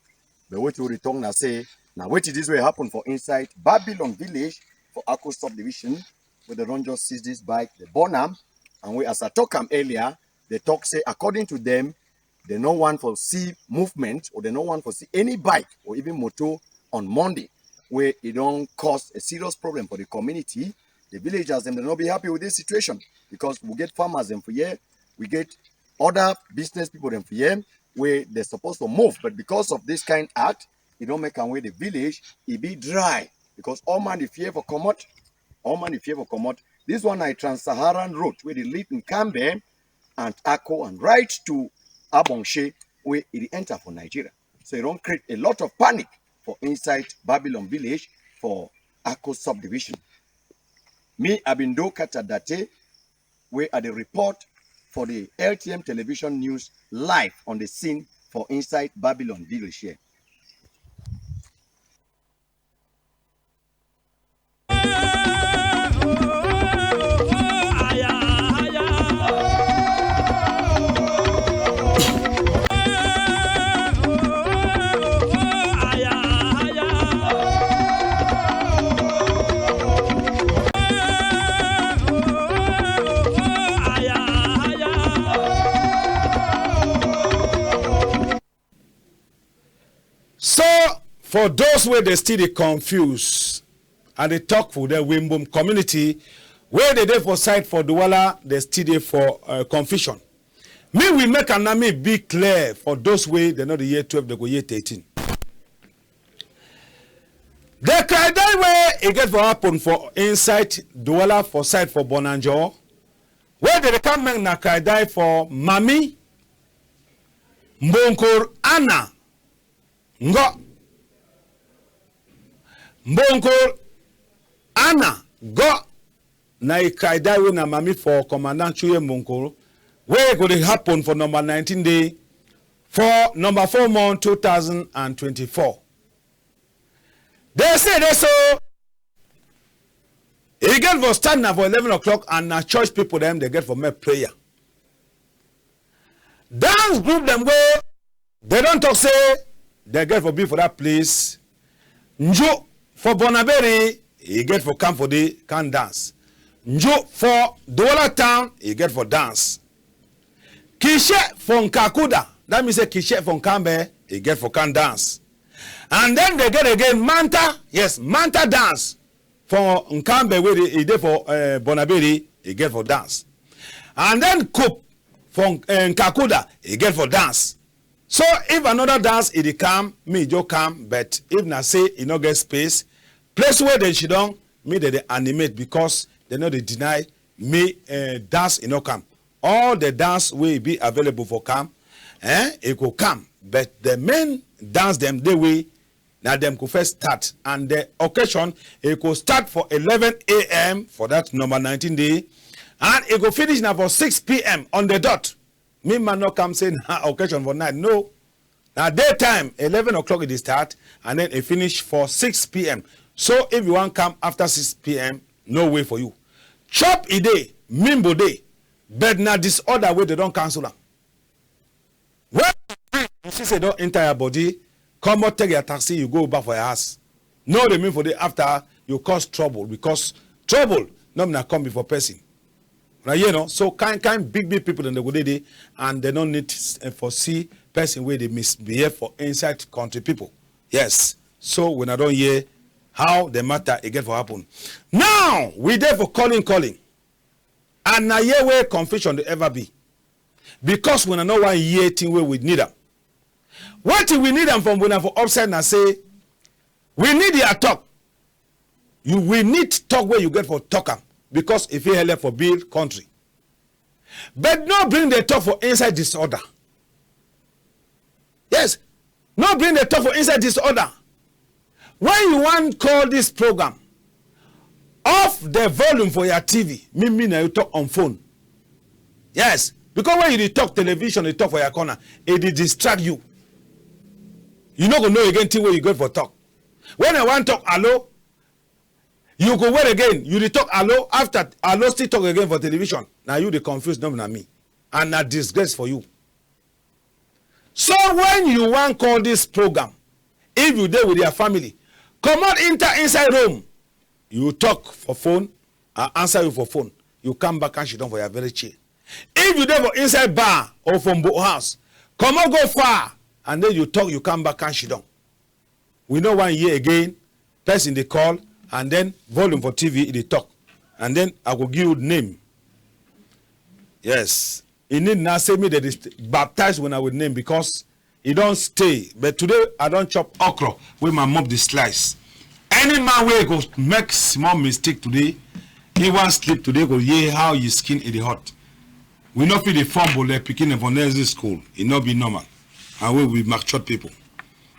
But wetin we dey talk na say, na wetin this wey happen for inside Babylon village for Ako subdivision, wey dey don just seize this bike, dey burn am, and wey, as I talk am earlier, dey talk say, according to dem, dey no wan for see movement, or dey no wan for see any bike or even motor on Monday, wey e don cause a serious problem for the community. The villagers dem, dey no be happy with this situation, because we get farmers dem for here, we get other business people dem for here, wey dey suppose for move, but because of this kind act, e don make am wey the village e be dry, because all man dey fear for comot, all man dey fear for comot. This one na a trans-Saharan road wey dey lead Nkambe and Ako and right to Abonshie, wey e dey enter for Nigeria. So e don create a lot of panic for inside Babylon village for Ako subdivision. Me, I be Ndo Kata Date, wey I dey report for the L T M television news live on the scene for inside Babylon village here. So, for those wey dey still dey confuse, I dey talk for the Wimbum community wey dey dey for side for Douala, dey still dey for, uh, confusion. Me we make am now, me be clear for those wey dey no dey hear twelve, dey go hear thirteen. The cry die wey e get for happen for inside Douala for side for Bonanjo, wey dey dey come make na cry die for Mami Mbonkor Anna Ngo. Mbonkor Anna Ngo na e cry die wey na Mami for Commandant Chuye Mbonkor, wey go dey happen for number nineteen day for number four month two thousand and twenty-four. Dey say dey so e get for start na for eleven o'clock, and na church people dem dey get for make prayer. Dance group dem wey dey don talk say dey get for be for that place. Nju for Bonaberi, e get for come for dey come dance. Nju for Douala town, e get for dance. Kishe for Nkakuda, that mean say Kishe for Nkambe, e get for come dance. And then dey get again Manta, yes, Manta dance for Nkambe wey dey, e dey for, eh, Bonaberi, e get for dance. And then Coop for, eh, Nkakuda, e get for dance. So if another dance e dey come, me e just come, but if na say e no get space, place wey dem sit down, me dey dey animate because dem no dey deny me, eh, dance e no come. All the dance wey e be available for come, eh, e go come. But the main dance dem dey wey Na dem go first start, and the occasion, e go start for eleven a m for that number nineteen day, and e go finish na for six p m on the dot. Me man no come say na occasion for night. No. Na daytime, eleven o'clock e dey start, and then e finish for six p m. So if you wan come after six p m, no way for you. Chop e dey, mimbo dey, but na disorder wey dem don cancel am. When you see say e don enter your body, comot, take your taxi, you go back for your house. No remain for there after you cause trouble, because trouble no be na come before person. Wuna hear, no? So kind kind big big people dem dey go dey there, and dem no need, eh, for see person wey dey misbehave for inside country people. Yes. So wuna don hear how the matter e get for happen. Now we dey for calling calling. And na here wey confusion dey ever be. Because wuna no wan hear thing wey we need am. Wetin we need am from wuna for upside na say, we need your talk. You, we need talk wey you get for talk am, because e fit help for build country. But no bring the talk for inside disorder. Yes, no bring the talk for inside disorder. When you wan call this program, off the volume for your T V. Me, me na you talk on phone. Yes, because when you dey talk television, dey talk for your corner, e dey distract you. You no go know again thing wey you get for talk. When I wan talk hello, you go wait again. You dey talk hello, after hello still talk again for television. Na you dey confuse, no be na me. And na disgrace for you. So when you wan call this program, if you dey with your family, comot enter inside room. You talk for phone, I answer you for phone. You come back and sit down for your very chair. If you dey for inside bar or for mbo house, comot go far, and then you talk, you come back and sit down. We no wan hear again. Person dey call, and then volume for T V e dey talk, and then I go give you name. Yes, e need na say me dey baptize wuna with name, because e don stay. But today I don chop okra wey my mom dey slice. Any man wey go make small mistake today, he wan sleep today go hear how his skin e dey hot. We no fit dey fumble like pikin dem for nursery school. E no be normal. And we be matured people.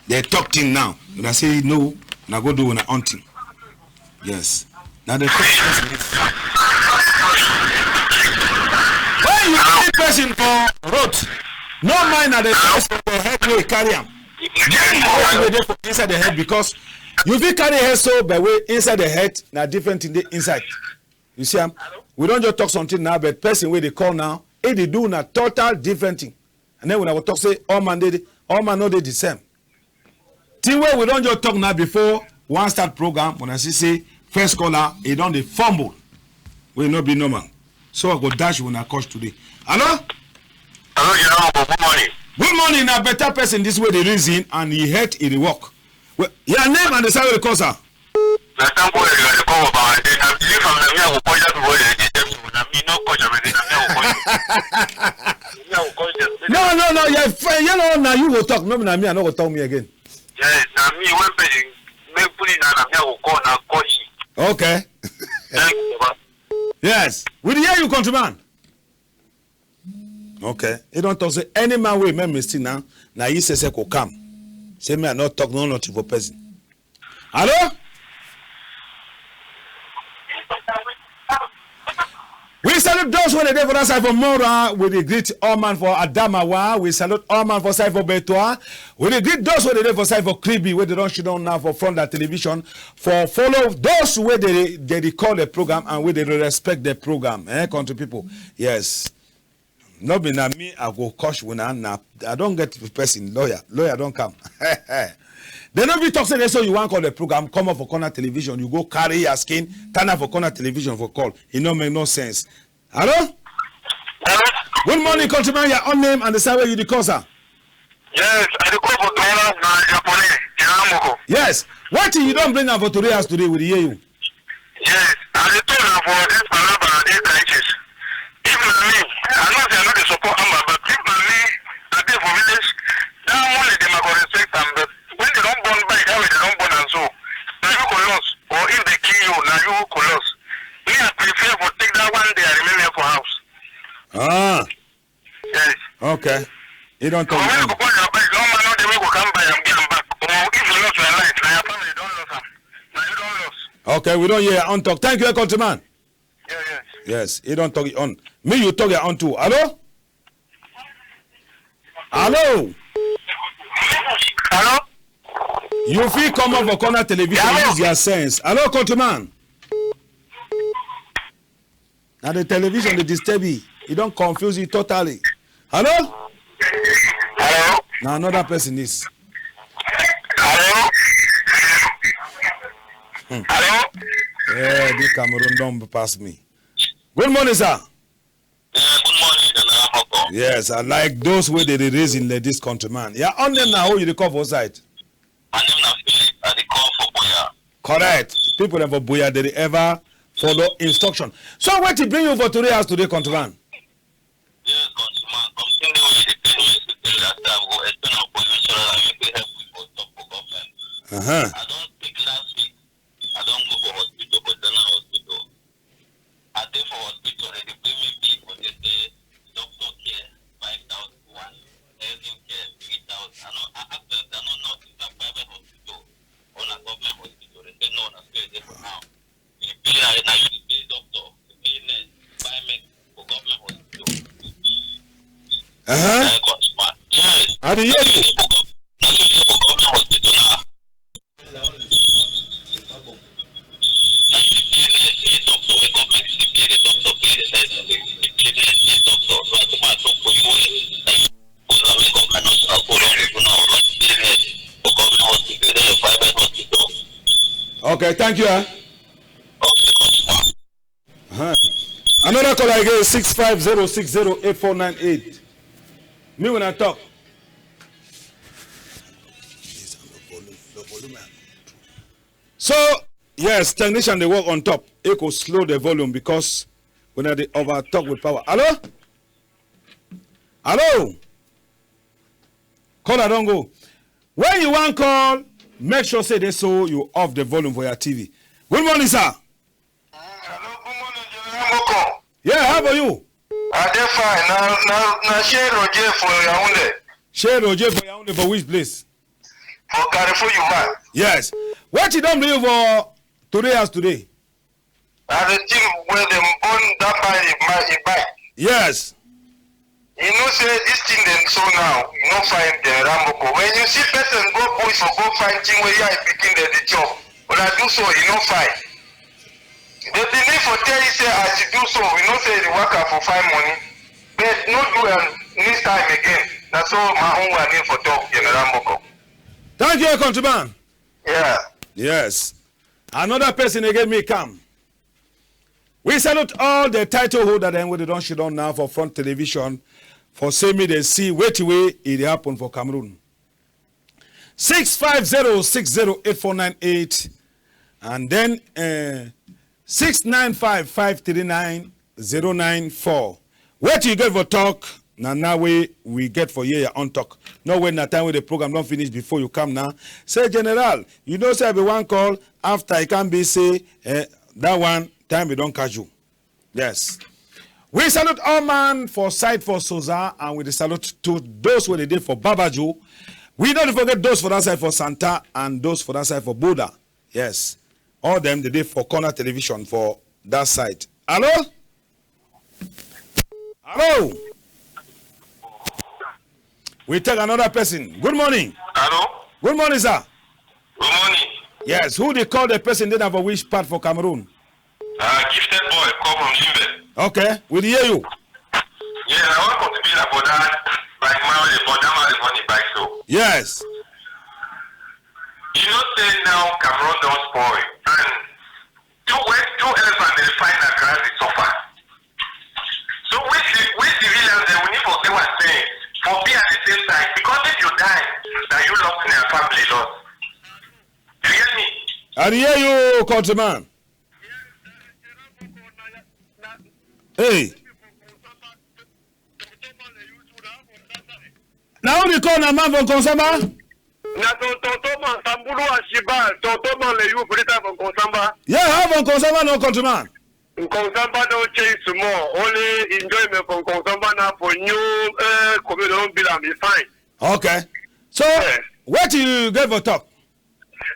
Dey talk thing now. Wuna say no, wuna go do wuna own thing. Yes. Na the first person. When you see person for road, no mind na the person for head wey carry am. Mind the one wey dey for inside the head, because you fit carry head so, but wey inside the head na different thing dey inside. You see am? We don just talk something now, but person wey dey call now, e dey do na total different thing. And then wuna go talk say all man dey, all man no dey the same. Thing wey we don just talk now before wan start program, wuna see say first caller, e don dey fumble. Wey no be normal. So I go dash wuna coach today. Hello? Hello, General Moko, good morning. Good morning, na better person this wey dey reason and e head e dey work. Well, your name and the side wey you dey call, sir? Na Tanko Edgar dey call about my death. I believe am, na me I go call that boy wey dey tell me. Na me no call am again, na me I go call you. Na me I go call them. No, no, no, yeah, fine, you know, na you go talk. No, na me, I no go talk me again. Yes, na me, when person make bully na, na me I go call, na call you. Okay. Thank you, Baba. Yes, we dey hear you, countryman. Okay, he don talk say any man wey make mistake now, na he say say go come. Say me I no talk no nothing for person. Hello? We salute those wey dey dey for that side for Mora. We dey greet all man for Adamawa. We salute all man for side for Betoua. We dey greet those wey dey dey for side for Kribi, wey dey don sit down now for front that television for follow those wey dey, dey, dey call the program and wey dey respect the program. Eh, country people. Yes. No be na me I go coach wuna, na I don get person, lawyer. Lawyer don come. Dem no fit talk say dey so you wan call the program, come up for corner television, you go carry your skin, turn up for corner television for call. E no make no sense. Hello? Hello? Good morning, countryman. Your own name and the side wey you dey call, sir. Yes, I dey call for Douala, na Japonais, General Moko. Yes. Wetin you don bring am for today as today, we dey hear you. Yes, I dey talk na for this palava and this crisis. If na me, I know say I no dey support Amba, but if na me, I dey for village, that morning dem I go respect am, but when dem don burn bike, how dem don burn am so, na you go loss, or if dem kill you, na you go loss. Me, I prefer for take that one day I remain here for house. Ah. Yes. Okay. You don talk. When you go buy your bike, no man no dey wey go come buy am, give am back. Or if you lost your life, Okay, we don hear your own talk. Thank you, eh, countryman. Yeah, yes. Yes, he don talk your own. Me, you talk your own too. Hello? Hello? Hello? You fit come up for corner television, hello? Use your sense. Hello, countryman. Now the television dey disturb you. E don confuse you totally. Hello? Hello? Now another person is. Hello? Hmm. Hello? Yeah, this Cameroon don pass me. Good morning, sir. Yeah, good morning, General Moko. Yes, I like those wey dey dey raise in the, this country, man. Yeah, on them now, who you dey call for side? My name na Philip. I dey call for Buea. Correct. People dem for Buea, dey dey ever follow instruction. So wetin bring you for today house today, countryman? Yes, countryman. Something dey wey dey pain me today. I say I go explain am for you so that you fit help me for talk for government. Uh-huh. I don speak last week. I don go for hospital, for general hospital. I dey for hospital, dem dey bring me bill for there say doctor care five thousand one, nursing care three thousand. I no, I ask dem, I no know if na private hospital or na government hospital. Dem say no, na so e dey for now. You pay, na, na you dey pay doctor, you pay nurse, buy medicine for government hospital. Uh-huh. Yes. I dey hear you. Na so e dey for gov-, na so e dey for government hospital now. Okay, thank you, eh? Uh-huh. Another caller again, six five zero six zero eight four nine eight. Me when I talk. So, yes, technician dey work on top. E go slow the volume because when I dey over talk with power. Hello? Hello? Caller don go. When you wan call, make sure say dey so you off the volume for your T V. Good morning, sir. Hello, good morning, General Moko. Yeah, how about you? I dey fine. Na, na, na Shey Roger for Yaoundé. Shey Roger for Yaoundé for which place? For Carrefour Yuma. Yes. Wetin don bring you for today as today? Na the thing wey dem burn that man, e ma-, e bike. Yes. You know say this thing dem so now, you no find General Moko. When you see person go bush for go find thing wey eye pikin dem dey chop, una do so, you no find. Dem been need for tell you say as you do so, we know say you dey waka for find money, but no do am next time again. Na so my own one name for talk, General Moko. Thank you, countryman. Yeah. Yes. Another person again me come. We salute all the title holder dem wey dey don sit down now for front television for say me dey see wetin wey e dey happen for Cameroon. Six five zero six zero eight four nine eight and then, eh, six nine five five three nine zero nine four. Wetin you get for talk? Na now wey we get for hear your own talk. No wait, na time wey the program don finish before you come now. Say, General, you know say I be wan call after e come be say, eh, that one, time e don catch you. Yes. We salute all man for side for Soza, and we dey salute to those wey dey dey for Babajo. We no dey forget those for that side for Santa and those for that side for Buda. Yes. All dem dey dey for corner television for that side. Hello? Hello? We take another person. Good morning. Hello? Good morning, sir. Good morning. Yes, who dey call the person dey na for which part for Cameroon? Uh, Gifted Boy, call from Limbe. Okay, we dey hear you. Yeah, I wan contribute about that bike man wey dey burn, that man wey dey burn the bike so. Yes. You know say now Cameroon don spoil, and two, when two elephant dey fight na grass dey suffer. So we ci-, we civilians dem, we need for get one sense for be at the same side, because if you die, na you lost and your family lost. You get me? I dey hear you, countryman. Hey. Na who dey call na man from Konsamba? Na Ton-, Tonton Man, Sambulu Ashiba, Tonton Man le you for this time from Konsamba. Yeah, how from Konsamba, no countryman? Konsamba don change small. Only enjoyment from Konsamba now for new, eh, community don build am, e fine. Okay. So, eh, wetin you get for talk?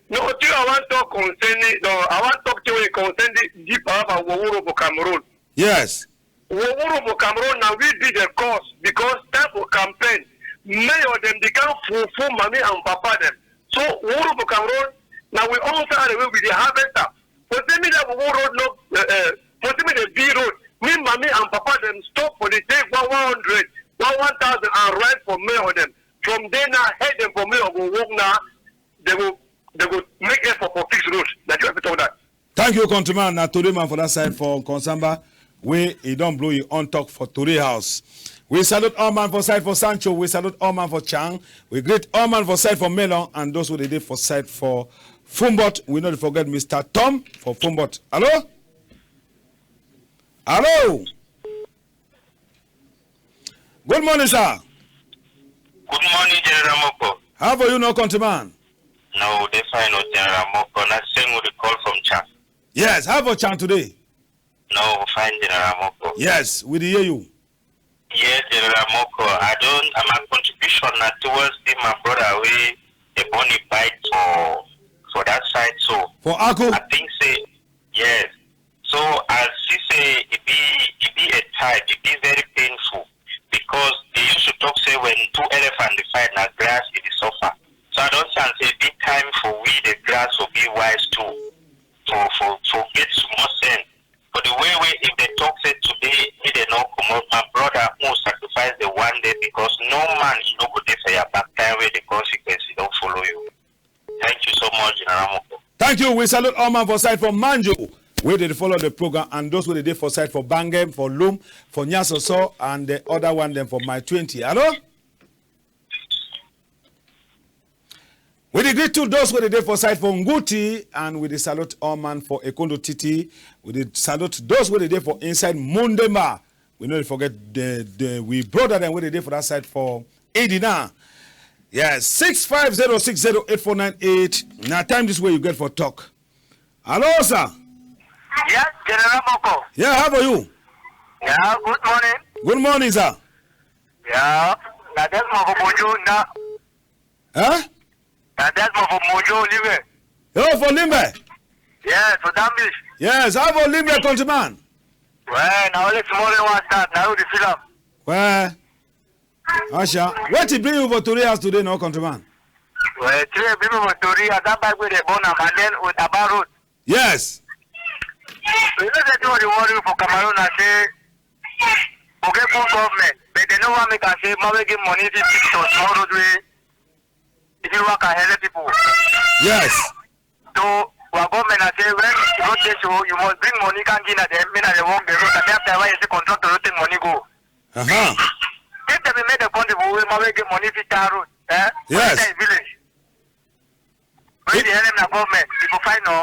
No, thing I wan talk concerning, no, I wan talk thing wey concern the, the power of Wowuru for Cameroon. Yes. Wowuru for Cameroon, na we be the cause because time for campaign, mayor dem dey come full full mami and papa dem. So Wowuru for Cameroon, na we own salary wey we dey harvest am. For say me that Wowuru road no, uh, uh, for say me the B road, me mami and papa dem stop for the take one one hundred, one one thousand and write for mayor dem. From there now, head dem for mayor go work now. They go, they go make effort for fix road. Na you have to talk that. Thank you, countryman. Na Tori man for that side for Nkonsamba. We, e don blow e own talk for Tori House. We salute all man for side for Sancho. We salute all man for Chang. We greet all man for side for Melon and those who dey dey for side for Foumbot. We no dey forget Mister Tom for Foumbot. Hello? Hello? Good morning, sir. Good morning, General Moko. How for you, no countryman? No, dey fine, no, General Moko. Na same with the call from Chang. Yes, how for Chang today? No, fine, General Moko. Yes, we dey hear you. Yes, General Moko. I don't. Uh, my contribution na towards the my brother wey the money bite for for that side. So for Ako? I think say yes. So I see say e be e be a time, e be very painful because they used to talk say when two elephant dey fight na grass e dey suffer. So I don see am say e be time for we the grass to be wise too, for for for get small sense. For the way wey if they talk say today me dey no comot, my brother who sacrifice the one day because no man e no go dey for your back time wey the consequence e don follow you. Thank you so much, General Moko. Thank you. We salute all man for side for Manjo. We dey follow the program and those wey dey dey for side for Bangem, for Lum, for Nyasoso, and the other one dem for my twenty. Hello? We dey greet to those wey dey dey for side for Nguti, and we dey salute all man for Ekondo Titi. We dey salute those wey dey dey for inside Mundemba. We no dey forget the, the we brother dem wey dey dey for that side for Edina. Yes, six five zero six zero eight four nine eight. Na time this way you get for talk. Hello, sir. Yes, General Moko. Yeah, how are you? Yeah, good morning. Good morning, sir. Yeah, na Desmond for Mojo na. Huh? Na Desmond for Mojo, Limbe. Oh, for Limbe? Yes, for Dambish. Yes, how for Limbe, countryman? Well, na only small rain wan start, na you dey feel am. Well, Asha, wetin bring you for Tori House today, no countryman? Well, today bring me for Tori, I don buy wey dey burn am, and then with Aba Road. Yes. You know say thing wey dey worry me for Cameroon na say we get good government, but dem no wan make am say man wey get money fit fix some small road wey e fit waka helep people. Yes. So our government na say when road dey so, you must bring money come give na dem, make na dem work the road. Na that time wey you see contractor no take money go. Uh-huh. If dem make the country for wey man wey get money fit tar road, eh? Yes. For inside village. When the help na government, you go find no.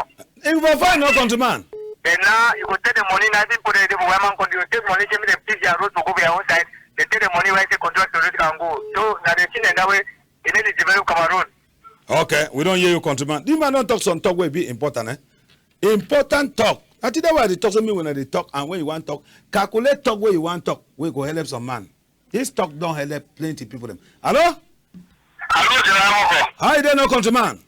You go find no, countryman. Then now you go take the money, na people dey dey for where man country, you take money, say make dem fix their road for go their own side. Dem take the money wey say contractor road can go. So na the thing dem that way, e need to develop Cameroon. Okay, we don hear you, countryman. The man don talk some talk wey be important, eh? Important talk. Na today wey I dey talk, so me when I dey talk, and when you wan talk, calculate talk wey you wan talk, wey go help some man. This talk don help plenty people dem. Hello? Hello, General Moko. How you dey, no countryman?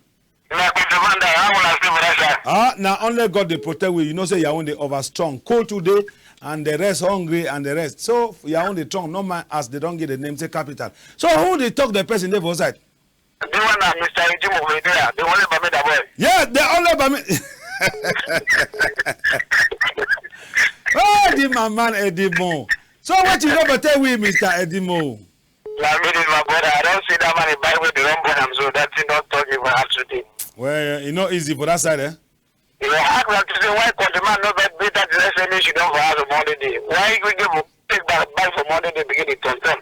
Na countryman that, how una still for that side? Ah, na only God dey protect we. You know say Yaoundé over strong. Cold today, and the rest hungry, and the rest. So Yaoundé strong, no man as they don give the name say capital. So who dey talk the person dey for side? The one na Mister Edimo wey dey there. The only Bamenda boy. Yeah, the only Bami. Oh, the my man Edimo. So what you never tell we, Mister Edimo? Na me, this my brother. I don see that man, he buy wey dey don burn am, so that thing don talk even hard today. Well, e no easy for that side, eh? You go ask am to say why countryman no buy better dress wey she don for house on Monday day. Why you go give take back buy for Monday day begin dey turn turn?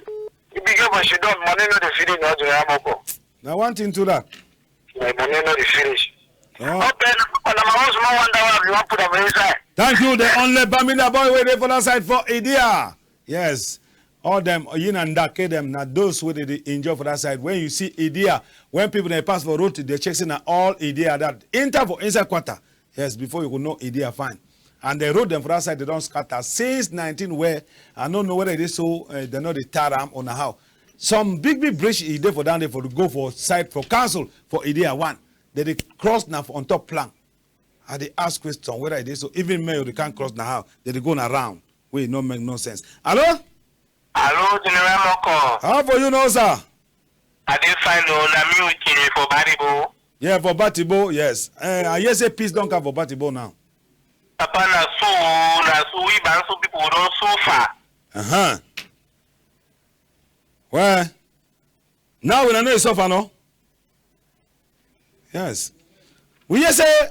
You begin for she don money no dey finish no, General Moko. Na one thing to that. My money no dey finish. Oh. Okay, na my own small wonder wey you wan put am inside. Thank you. The only Bamenda boy wey dey for that side for Edina. Yes. All dem, Yin and Ndake dem, na those wey dey dey enjoy for that side. When you see Edina, when people dey pass for road, they check say na all Edina that enter for inside quarter. Yes, before you go know Edina fine. And the road dem for that side, they don scatter since nineteen where I no know whether it is so, uh, they no dey tar am or na how. Some big, big bridge e dey for down there for go for side for council for Edina one. They dey cross na for on top plank. I dey ask question whether e dey so. Even mail dey come cross na how dey dey go na round wey e no make no sense. Hello? Hello, General Moko. How for you now, sir? I dey fine o, na me Wikin for Batibo. Yeah, for Batibo, yes. Eh, I hear say peace don come for Batibo now. Papa, na so o, na so we Bansu people don suffer. Uh-huh. Well, now we no dey suffer, no? Yes. We hear say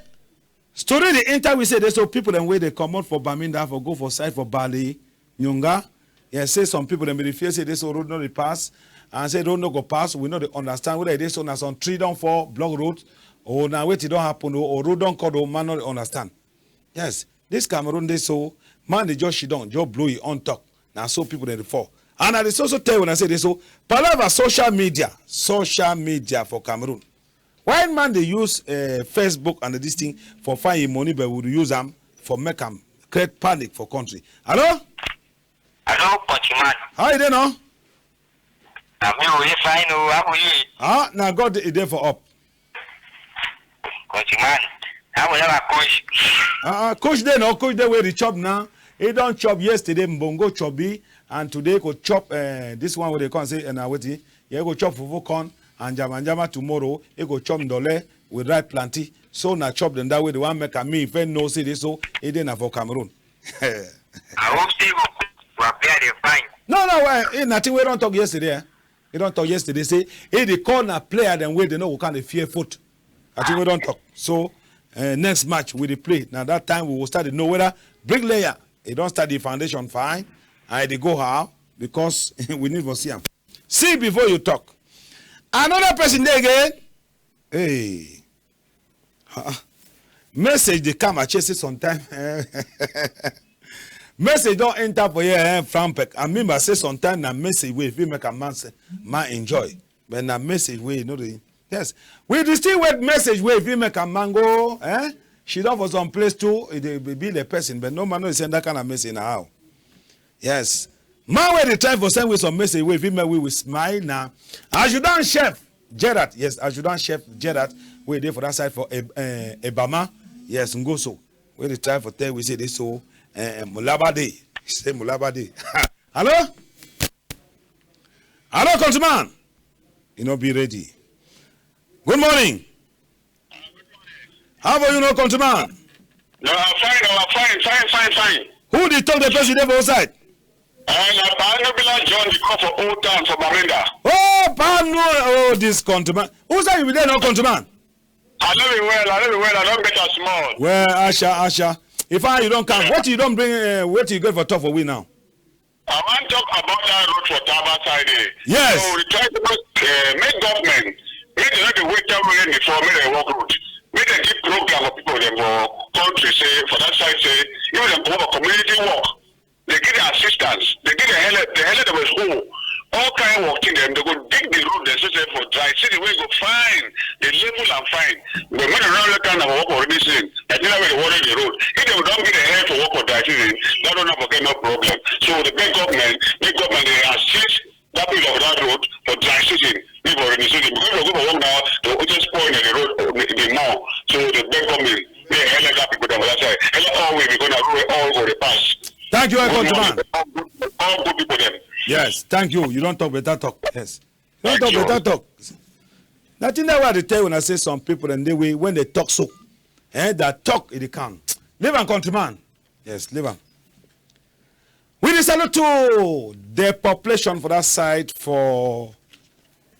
story dey enter, we say dey so people dem wey dey comot for Bamenda for go for side for Bale, Nyunga. Yes, say some people dem be dey fear say dey so road no dey pass, and say road no go pass. We no dey understand whether e dey so na some tree don fall, block road, or na wetin don happen, or, or road don cut, or man no dey understand. Yes, this Cameroon dey so, man dey just sidon, just blow e own talk. Na so people dem dey fall. And I dey so so tell una say dey so, palava social media, social media for Cameroon. Why man dey use, eh, Facebook and this thing for find e money, but we dey use am for make am create panic for country. Hello? Hello, countryman. How you dey now? Na me o, e fine o, how for you? Ah, na God e dey for up. Countryman, how we never coach? Ah, ah, coach dey no, coach dey wey dey chop now. He don chop yesterday, mbongo chobi, and today go chop, eh, this one wey dey come say, eh, na wetin? Yeah, he go chop fufu corn and jama jama tomorrow. He go chop ndole with ripe plantain. So na chop dem that way. Dey wan make am me if I know say this so e dey na for Cameroon. I hope say we, we are there dey fine. No, no, why? Eh, nothing we don talk yesterday, eh? He don talk yesterday say he dey call na player dem wey dey no go come dey fear foot. I think we don talk. So, eh, next match we dey play. Na that time we go start to know whether bricklayer e don start the foundation fine and e dey go how, because we need for see am. See before you talk. Another person dey again. Hey. Ah, message dey come, I check say sometime. Message don enter for here, eh, Frampek. I remember say sometime na message wey fit make a man say, man enjoy. But na message wey no dey. Yes. We dey still wait message wey fit make a man go, eh? She don for some place too, e dey be the person, but no man no dey send that kind of message na how. Yes. Man wey dey try for send we some message wey fit make we, we smile na Adjudant Chef Gerard. Yes, Adjudant Chef Gerard wey dey for that side for Eb-, eh, Ebama. Yes, Ngoso. Wey dey try for tell we say dey so, eh, eh, Mulaba dey. Say Mulaba dey. Hello? Hello, countryman. You no be ready. Good morning. How are you, no countryman? No, I'm fine, I'm fine, fine, fine, fine. Who dey talk the person dey for outside? Uh, na Pa Nobila John dey call for Old Town for Bamenda. Oh, Pa No, oh, this countryman. Who say you be there, no countryman? I no be well, I no be well, I don better small. Well, Asha, Asha. If I, you don come, what you don bring, uh, what you get for talk for we now? I wan talk about that road for Taba side, eh. Yes. So we try to make, eh, make government, make dem no dey wait till rain dey fall, make dem work road. Make dem give program for people dem for country, say, for that side, say, if dem go for community work, dem give dem assistance, dem give dem help, dem help dem with school, all kind work thing dem, dem go dig the road, dem say, say, for dry season wey go fine, dem level am fine. But make dem no let am na for work for rainy season. Na thing wey dey worry the road. If dem don give dem help for work for dry season, that road no go get no problem. So the big government, big government dey assist that piece of that road for dry season. If for rainy season, because dem go for work now, dem go just spoil the road, uh, the, the more. So the big government, make help that people dem for that side. Help all way, because na road wey all go dey pass. Thank you, eh, countryman. All good, all good people dem. Yes, thank you. You don talk better talk. Yes. Don talk better talk. Nothing that why I dey tell una say some people dem dey way when dem talk so, eh, that talk e dey come. Leave am, countryman. Yes, leave am. We dey salute to the population for that side for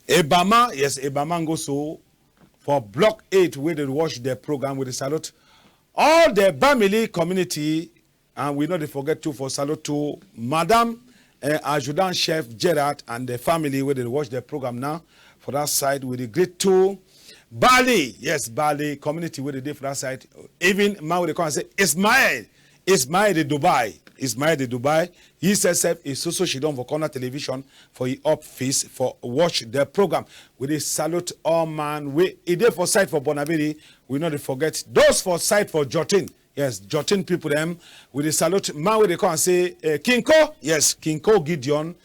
Ebama. Yes, Ebama Ngoso for Block eight wey dey watch the program. We dey salute all the Bamili community. And we no dey forget too for salute to Madam, eh, Adjudant Chef Gerard and the family wey dey watch the program now. For that side, we dey greet to Bale. Yes, Bale community wey dey dey for that side. Even man wey dey come and say, Ismail, Ismail dey Dubai. Ismail dey Dubai. He sef sef e so so sidon for corner television for e office for watch the program. We dey salute all man wey e dey for side for Bonaberi. We no dey forget those for side for Jotin. Yes, Jotin people dem. We dey salute man wey dey come and say, eh, Kinko. Yes, Kinko Gideon.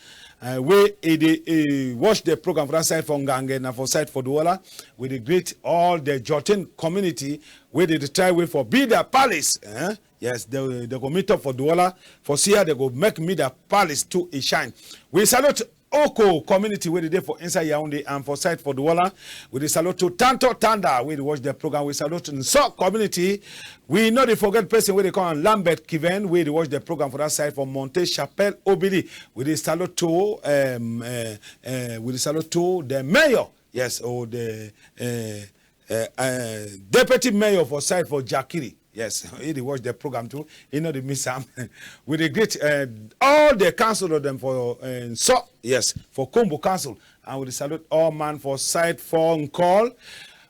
uh, wey e dey uh, watch the program for that side for Ngange na for side for Douala. We dey greet all the Jotin community wey dey dey try way for build their palace. Eh? Yes, they, they go meet up for Douala for see how they go make me their palace to e shine. We salute Oko community wey dey dey for inside Yaoundé and for side for Douala. We dey salute to Tanto Tanda wey dey watch the program. We salute Nso community. We no dey forget person wey dey call am Lambert Kiven wey dey watch the program for that side for Monte Chapelle Obili. We dey salute to um, uh, uh, we dey salute to the mayor. Yes, or the uh, uh, uh, deputy mayor for side for Jakiri. Yes, he dey watch the program too. He no dey miss am. We dey greet uh, all the councillor dem for uh, so yes for Kumbo Council, and we dey salute all man for side for Nkol.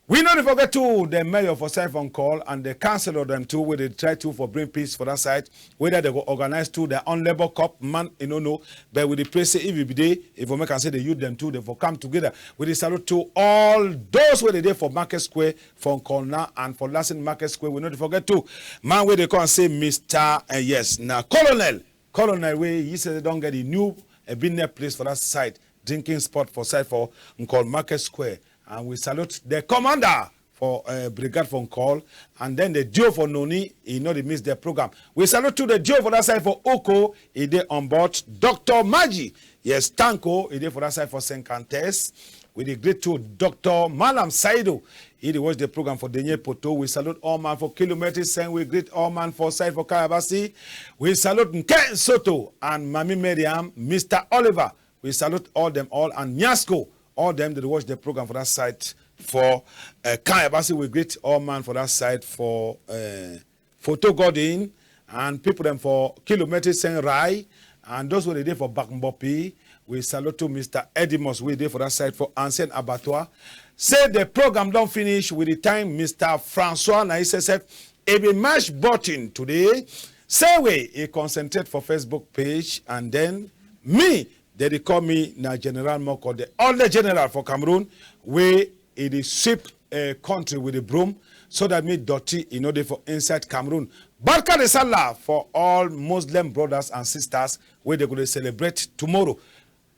We no dey forget too the mayor for side for Nkol and the councillor dem too wey dey try to for bring peace for that side. Whether they go organize too their own labour cup, man, you no know. But we dey pray say if e be dey, if we make am say the youth dem too, they for come together. We dey salute to all those wey dey dey for Market Square for Nkol now and for Lassen Market Square. We no dey forget too man wey dey call am say Mister Uh, yes, na Colonel. Colonel wey he say don get the new uh, business place for that side, drinking spot for side for Nkol Market Square. And we salute the commander for uh, brigade for Nkol, and then the D O for Noni, he no dey miss the program. We salute to the D O for that side for Oko, he dey on board. Doctor Maji, yes, Tanko, he dey for that side for Saint Cantes. We dey greet to Doctor Malam Saido, he dey watch the program for Denye Poto. We salute all man for kilometers, and we greet all man for side for Kayabasi. We salute Nke Soto and Mami Miriam, Mister Oliver. We salute all them all and Nyasco, all them that watch the program for that side for uh, Kayabasi. We greet all man for that side for uh, Photo Garden and people them for Kilometre Saint Rai and those wey dey dey for Bakmbopi. We salute to Mister Edimus wey dey for that side for Ancien Abattoir. Say the program don finish with the time Mister Francois na S S F e be mash button today. Say wey e concentrate for Facebook page and then me Dem dey call me na General Moko, the only general for Cameroon wey e dey sweep uh, country with the broom so that me dirty e no dey for inside Cameroon. Barka de Sallah for all Muslim brothers and sisters wey dey go dey celebrate tomorrow.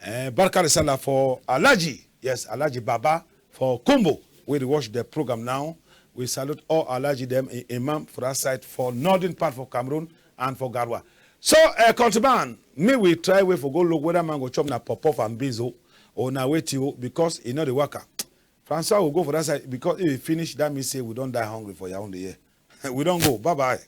Uh, Barka de Sallah for Alhaji, yes, Alhaji Baba for Kumbo wey dey watch the program now. We salute all Alhaji dem in Imam for that side for northern part for Cameroon and for Garoua. So, uh, countryman, me we try way for go look whether man go chop na pop off and beans o, or na wetin o, because e no dey waka. Francois will go for that side because if e finish, that means say we don die hungry for Yaoundé here. We don go. Bye bye.